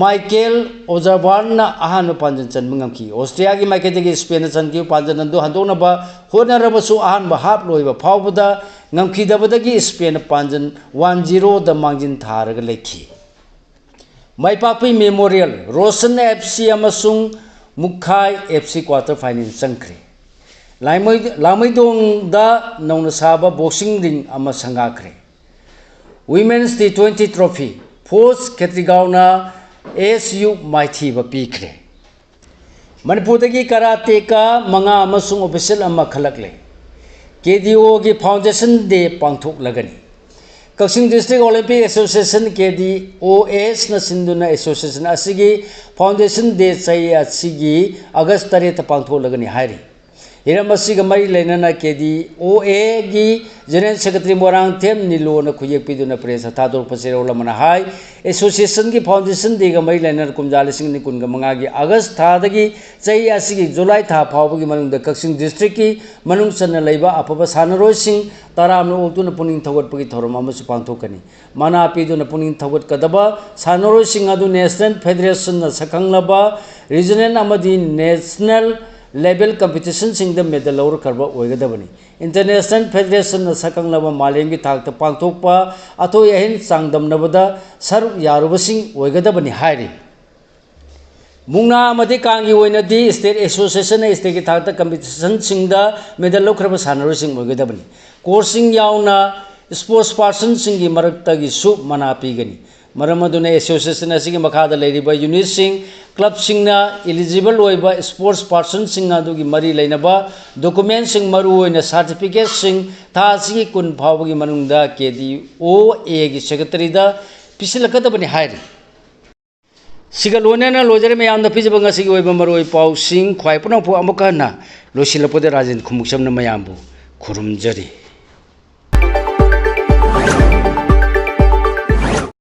ꯃꯥꯏꯀꯦꯜ ꯑꯣꯖꯥꯕꯥꯔꯅ ꯑꯍꯥꯟꯕ ꯄꯥꯟꯖꯟ ꯆꯟꯕ ꯉꯝꯈꯤ꯫ ꯑꯣꯁꯇ꯭ꯔꯤꯌꯥꯒꯤ ꯃꯥꯏꯀꯩꯗꯒꯤ ꯏꯁꯄꯦꯟꯅ ꯆꯟꯈꯤꯕ ꯄꯥꯟꯖꯟ ꯑꯗꯨ ꯍꯟꯗꯣꯛꯅꯕ ꯍꯣꯠꯅꯔꯕꯁꯨ ꯑꯍꯥꯟꯕ ꯍꯥꯞ ꯂꯣꯏꯕ ꯐꯥꯎꯕꯗ ꯉꯝꯈꯤꯗꯕꯗꯒꯤ ꯏꯁꯄꯦꯟꯅ ꯄꯥꯟꯖꯟ ꯋꯥꯟ ꯖꯤꯔꯣꯗ ꯃꯥꯡꯖꯤꯟ ꯊꯥꯔꯒ ꯂꯩꯈꯤ꯫ ꯃꯥꯏꯄꯥꯛꯄꯤ ꯃꯦꯃꯣꯔꯤꯌꯦꯜ, ꯔꯣꯁꯟ ꯑꯦꯐ ꯁꯤ ꯑꯃꯁꯨꯡ Mukhai F C quarter final ꯆꯪꯈ꯭ꯔꯦ꯫ ꯂꯥꯡꯃꯩ-, ꯂꯥꯡꯃꯩꯗꯣꯡꯗ ꯅꯧꯅ ꯁꯥꯕ ꯕꯣꯛꯁꯤꯡ ꯔꯤꯡ ꯑꯃ ꯁꯪꯒꯥꯈ꯭ꯔꯦ꯫ Women's T twenty trophy, force ꯈꯦꯇ꯭ꯔꯤꯒꯥꯎꯅ ꯑꯦꯁ ꯌꯨ ꯃꯥꯏꯊꯤꯕ ꯄꯤꯈ꯭ꯔꯦ꯫ ꯃꯅꯤꯄꯨꯔꯗꯒꯤ ꯀꯔꯥꯇꯦꯀꯥ ꯃꯉꯥ ꯑꯃꯁꯨꯡ ꯑꯣꯐꯤꯁꯤꯌꯦꯜ ꯑꯃ ꯈꯜꯂꯛꯂꯦ꯫ ꯀꯦ ꯗꯤ ꯑꯣꯒꯤ ꯐꯥꯎꯟꯗꯦꯁꯟ ꯗꯦ ꯄꯥꯡꯊꯣꯛꯂꯒꯅꯤ꯫ ꯀꯛꯆꯤꯡ ꯗꯤꯁꯇ꯭ꯔꯤꯛ ꯑꯣꯂꯤꯝꯄꯤꯛ ꯑꯦꯁꯣꯁꯤꯌꯦꯁꯟ, ꯀꯦ ꯗꯤ ꯑꯣ ꯑꯦꯁꯅ ꯁꯤꯟꯗꯨꯅ ꯑꯦꯁꯣꯁꯤꯌꯦꯁꯟ ꯑꯁꯤꯒꯤ ꯐꯥꯎꯟꯗꯦꯁꯟ ꯗꯦ ꯆꯍꯤ ꯑꯁꯤꯒꯤ ꯑꯥꯒꯁ ꯇꯔꯦꯠꯇ ꯄꯥꯡꯊꯣꯛꯂꯒꯅꯤ ꯍꯥꯏꯔꯤ꯫ ꯍꯤꯔꯝ ꯑꯁꯤꯒ ꯃꯔꯤ ꯂꯩꯅꯅ ꯀꯦ ꯗꯤ ꯑꯣ ꯑꯦꯒꯤ General Secretary ꯃꯣꯏꯔꯥꯡꯊꯦꯝ ꯅꯤꯂꯣꯅ ꯈꯨꯌꯦꯛ ꯄꯤꯗꯨꯅ ꯄ꯭ꯔꯦꯁꯇ ꯊꯥꯗꯣꯔꯛꯄ ꯆꯦꯔꯣꯜ ꯑꯃꯅ ꯍꯥꯏ, ꯑꯦꯁꯣꯁꯤꯌꯦꯁꯟꯒꯤ ꯐꯥꯎꯟꯗꯦꯁꯟ ꯗꯦꯒ ꯃꯔꯤ ꯂꯩꯅꯅ ꯀꯨꯝꯖꯥ ꯂꯤꯁꯤꯡ ꯑꯅꯤ ꯀꯨꯟꯒ ꯃꯉꯥꯒꯤ ꯑꯥꯒꯁ ꯊꯥꯗꯒꯤ ꯆꯍꯤ ꯑꯁꯤꯒꯤ ꯖꯨꯂꯥꯏ ꯊꯥ ꯐꯥꯎꯕꯒꯤ ꯃꯅꯨꯡꯗ ꯀꯛꯆꯤꯡ ꯗꯤꯁꯇ꯭ꯔꯤꯛꯀꯤ ꯃꯅꯨꯡ ꯆꯟꯅ ꯂꯩꯕ ꯑꯐꯕ ꯁꯥꯟꯅꯔꯣꯏꯁꯤꯡ ꯇꯔꯥꯝꯅ ꯑꯣꯛꯇꯨꯅ ꯄꯨꯛꯅꯤꯡ ꯊꯧꯒꯠꯄꯒꯤ ꯊꯧꯔꯝ ꯑꯃꯁꯨ ꯄꯥꯡꯊꯣꯛꯀꯅꯤ꯫ ꯃꯅꯥ ꯄꯤꯗꯨꯅ ꯄꯨꯛꯅꯤꯡ ꯊꯧꯒꯠꯀꯗꯕ ꯁꯥꯟꯅꯔꯣꯏꯁꯤꯡ ꯑꯗꯨ ꯅꯦꯁꯅꯦꯜ ꯐꯦꯗꯔꯦꯁꯟꯅ ꯁꯛꯈꯪꯂꯕ ꯔꯤꯖꯅꯦꯜ ꯑꯃꯗꯤ ꯅꯦꯁꯅꯦꯜ ꯂꯦꯚꯦꯜ ꯀꯝꯄꯤꯇꯤꯁꯟꯁꯤꯡꯗ ꯃꯦꯗꯜ ꯂꯧꯔꯛꯈ꯭ꯔꯕ ꯑꯣꯏꯒꯗꯕꯅꯤ꯫ ꯏꯟꯇꯔꯅꯦꯁꯅꯦꯜ ꯐꯦꯗꯔꯦꯁꯟꯅ ꯁꯛꯈꯪꯂꯕ ꯃꯥꯂꯦꯝꯒꯤ ꯊꯥꯛꯇ ꯄꯥꯡꯊꯣꯛꯄ ꯑꯊꯣꯏ ꯑꯍꯦꯟ ꯆꯥꯡꯗꯝꯅꯕꯗ ꯁꯔꯨꯛ ꯌꯥꯔꯨꯕꯁꯤꯡ ꯑꯣꯏꯒꯗꯕꯅꯤ ꯍꯥꯏꯔꯤ꯫ ꯃꯨꯛꯅꯥ ꯑꯃꯗꯤ ꯀꯥꯡꯒꯤ ꯑꯣꯏꯅꯗꯤ ꯁ꯭ꯇꯦꯠ ꯑꯦꯁꯣꯁꯤꯌꯦꯁꯟꯅ ꯁ꯭ꯇꯦꯠꯀꯤ ꯊꯥꯛꯇ ꯀꯝꯄꯤꯇꯤꯁꯟꯁꯤꯡꯗ ꯃꯦꯗꯜ ꯂꯧꯈ꯭ꯔꯕ ꯁꯥꯟꯅꯔꯣꯏꯁꯤꯡ ꯑꯣꯏꯒꯗꯕꯅꯤ꯫ ꯀꯣꯆꯁꯤꯡ ꯌꯥꯎꯅ ꯁ꯭ꯄꯣꯔꯠꯁ ꯄꯥꯔꯁꯟꯁꯤꯡꯒꯤ ꯃꯔꯛꯇꯒꯤꯁꯨ ꯃꯅꯥ ꯄꯤꯒꯅꯤ꯫ ꯃꯔꯝ ꯑꯗꯨꯅ ꯑꯦꯁꯣꯁꯤꯌꯦꯁꯟ ꯑꯁꯤꯒꯤ ꯃꯈꯥꯗ ꯂꯩꯔꯤꯕ ꯌꯨꯅꯤꯠꯁꯤꯡ, ꯀ꯭ꯂꯕꯁꯤꯡꯅ ꯏꯂꯤꯖꯤꯕꯜ ꯑꯣꯏꯕ ꯁ꯭ꯄꯣꯔꯠꯁ ꯄꯥꯔꯁꯟꯁꯤꯡ ꯑꯗꯨꯒꯤ ꯃꯔꯤ ꯂꯩꯅꯕ ꯗꯣꯀꯨꯃꯦꯟꯁꯤꯡ, ꯃꯔꯨꯑꯣꯏꯅ ꯁꯥꯔꯇꯤꯐꯤꯀꯦꯠꯁꯤꯡ, ꯊꯥ ꯑꯁꯤꯒꯤ ꯀꯨꯟ ꯐꯥꯎꯕꯒꯤ ꯃꯅꯨꯡꯗ ꯀꯦ ꯗꯤ ꯑꯣ ꯑꯦꯒꯤ ꯁꯦꯀ꯭ꯔꯦꯇꯔꯤꯗ ꯄꯤꯁꯤꯜꯂꯛꯀꯗꯕꯅꯤ ꯍꯥꯏꯔꯤ꯫ ꯁꯤꯒ ꯂꯣꯏꯅꯅ ꯂꯣꯏꯖꯔꯦ ꯃꯌꯥꯝꯗ ꯄꯤꯖꯕ ꯉꯁꯤꯒꯤ ꯑꯣꯏꯕ ꯃꯔꯨꯑꯣꯏ ꯄꯥꯎꯁꯤꯡ꯫ ꯈ꯭ꯋꯥꯏ ꯄꯨꯝꯅꯃꯛꯄꯨ ꯑꯃꯨꯛꯀ ꯍꯟꯅ ꯂꯣꯏꯁꯤꯜꯂꯛꯄꯗ ꯔꯥꯖꯦꯟ ꯈꯨꯃꯨꯛꯆꯝꯅ ꯃꯌꯥꯝꯕꯨ ꯈꯨꯔꯨꯝꯖꯔꯤ꯫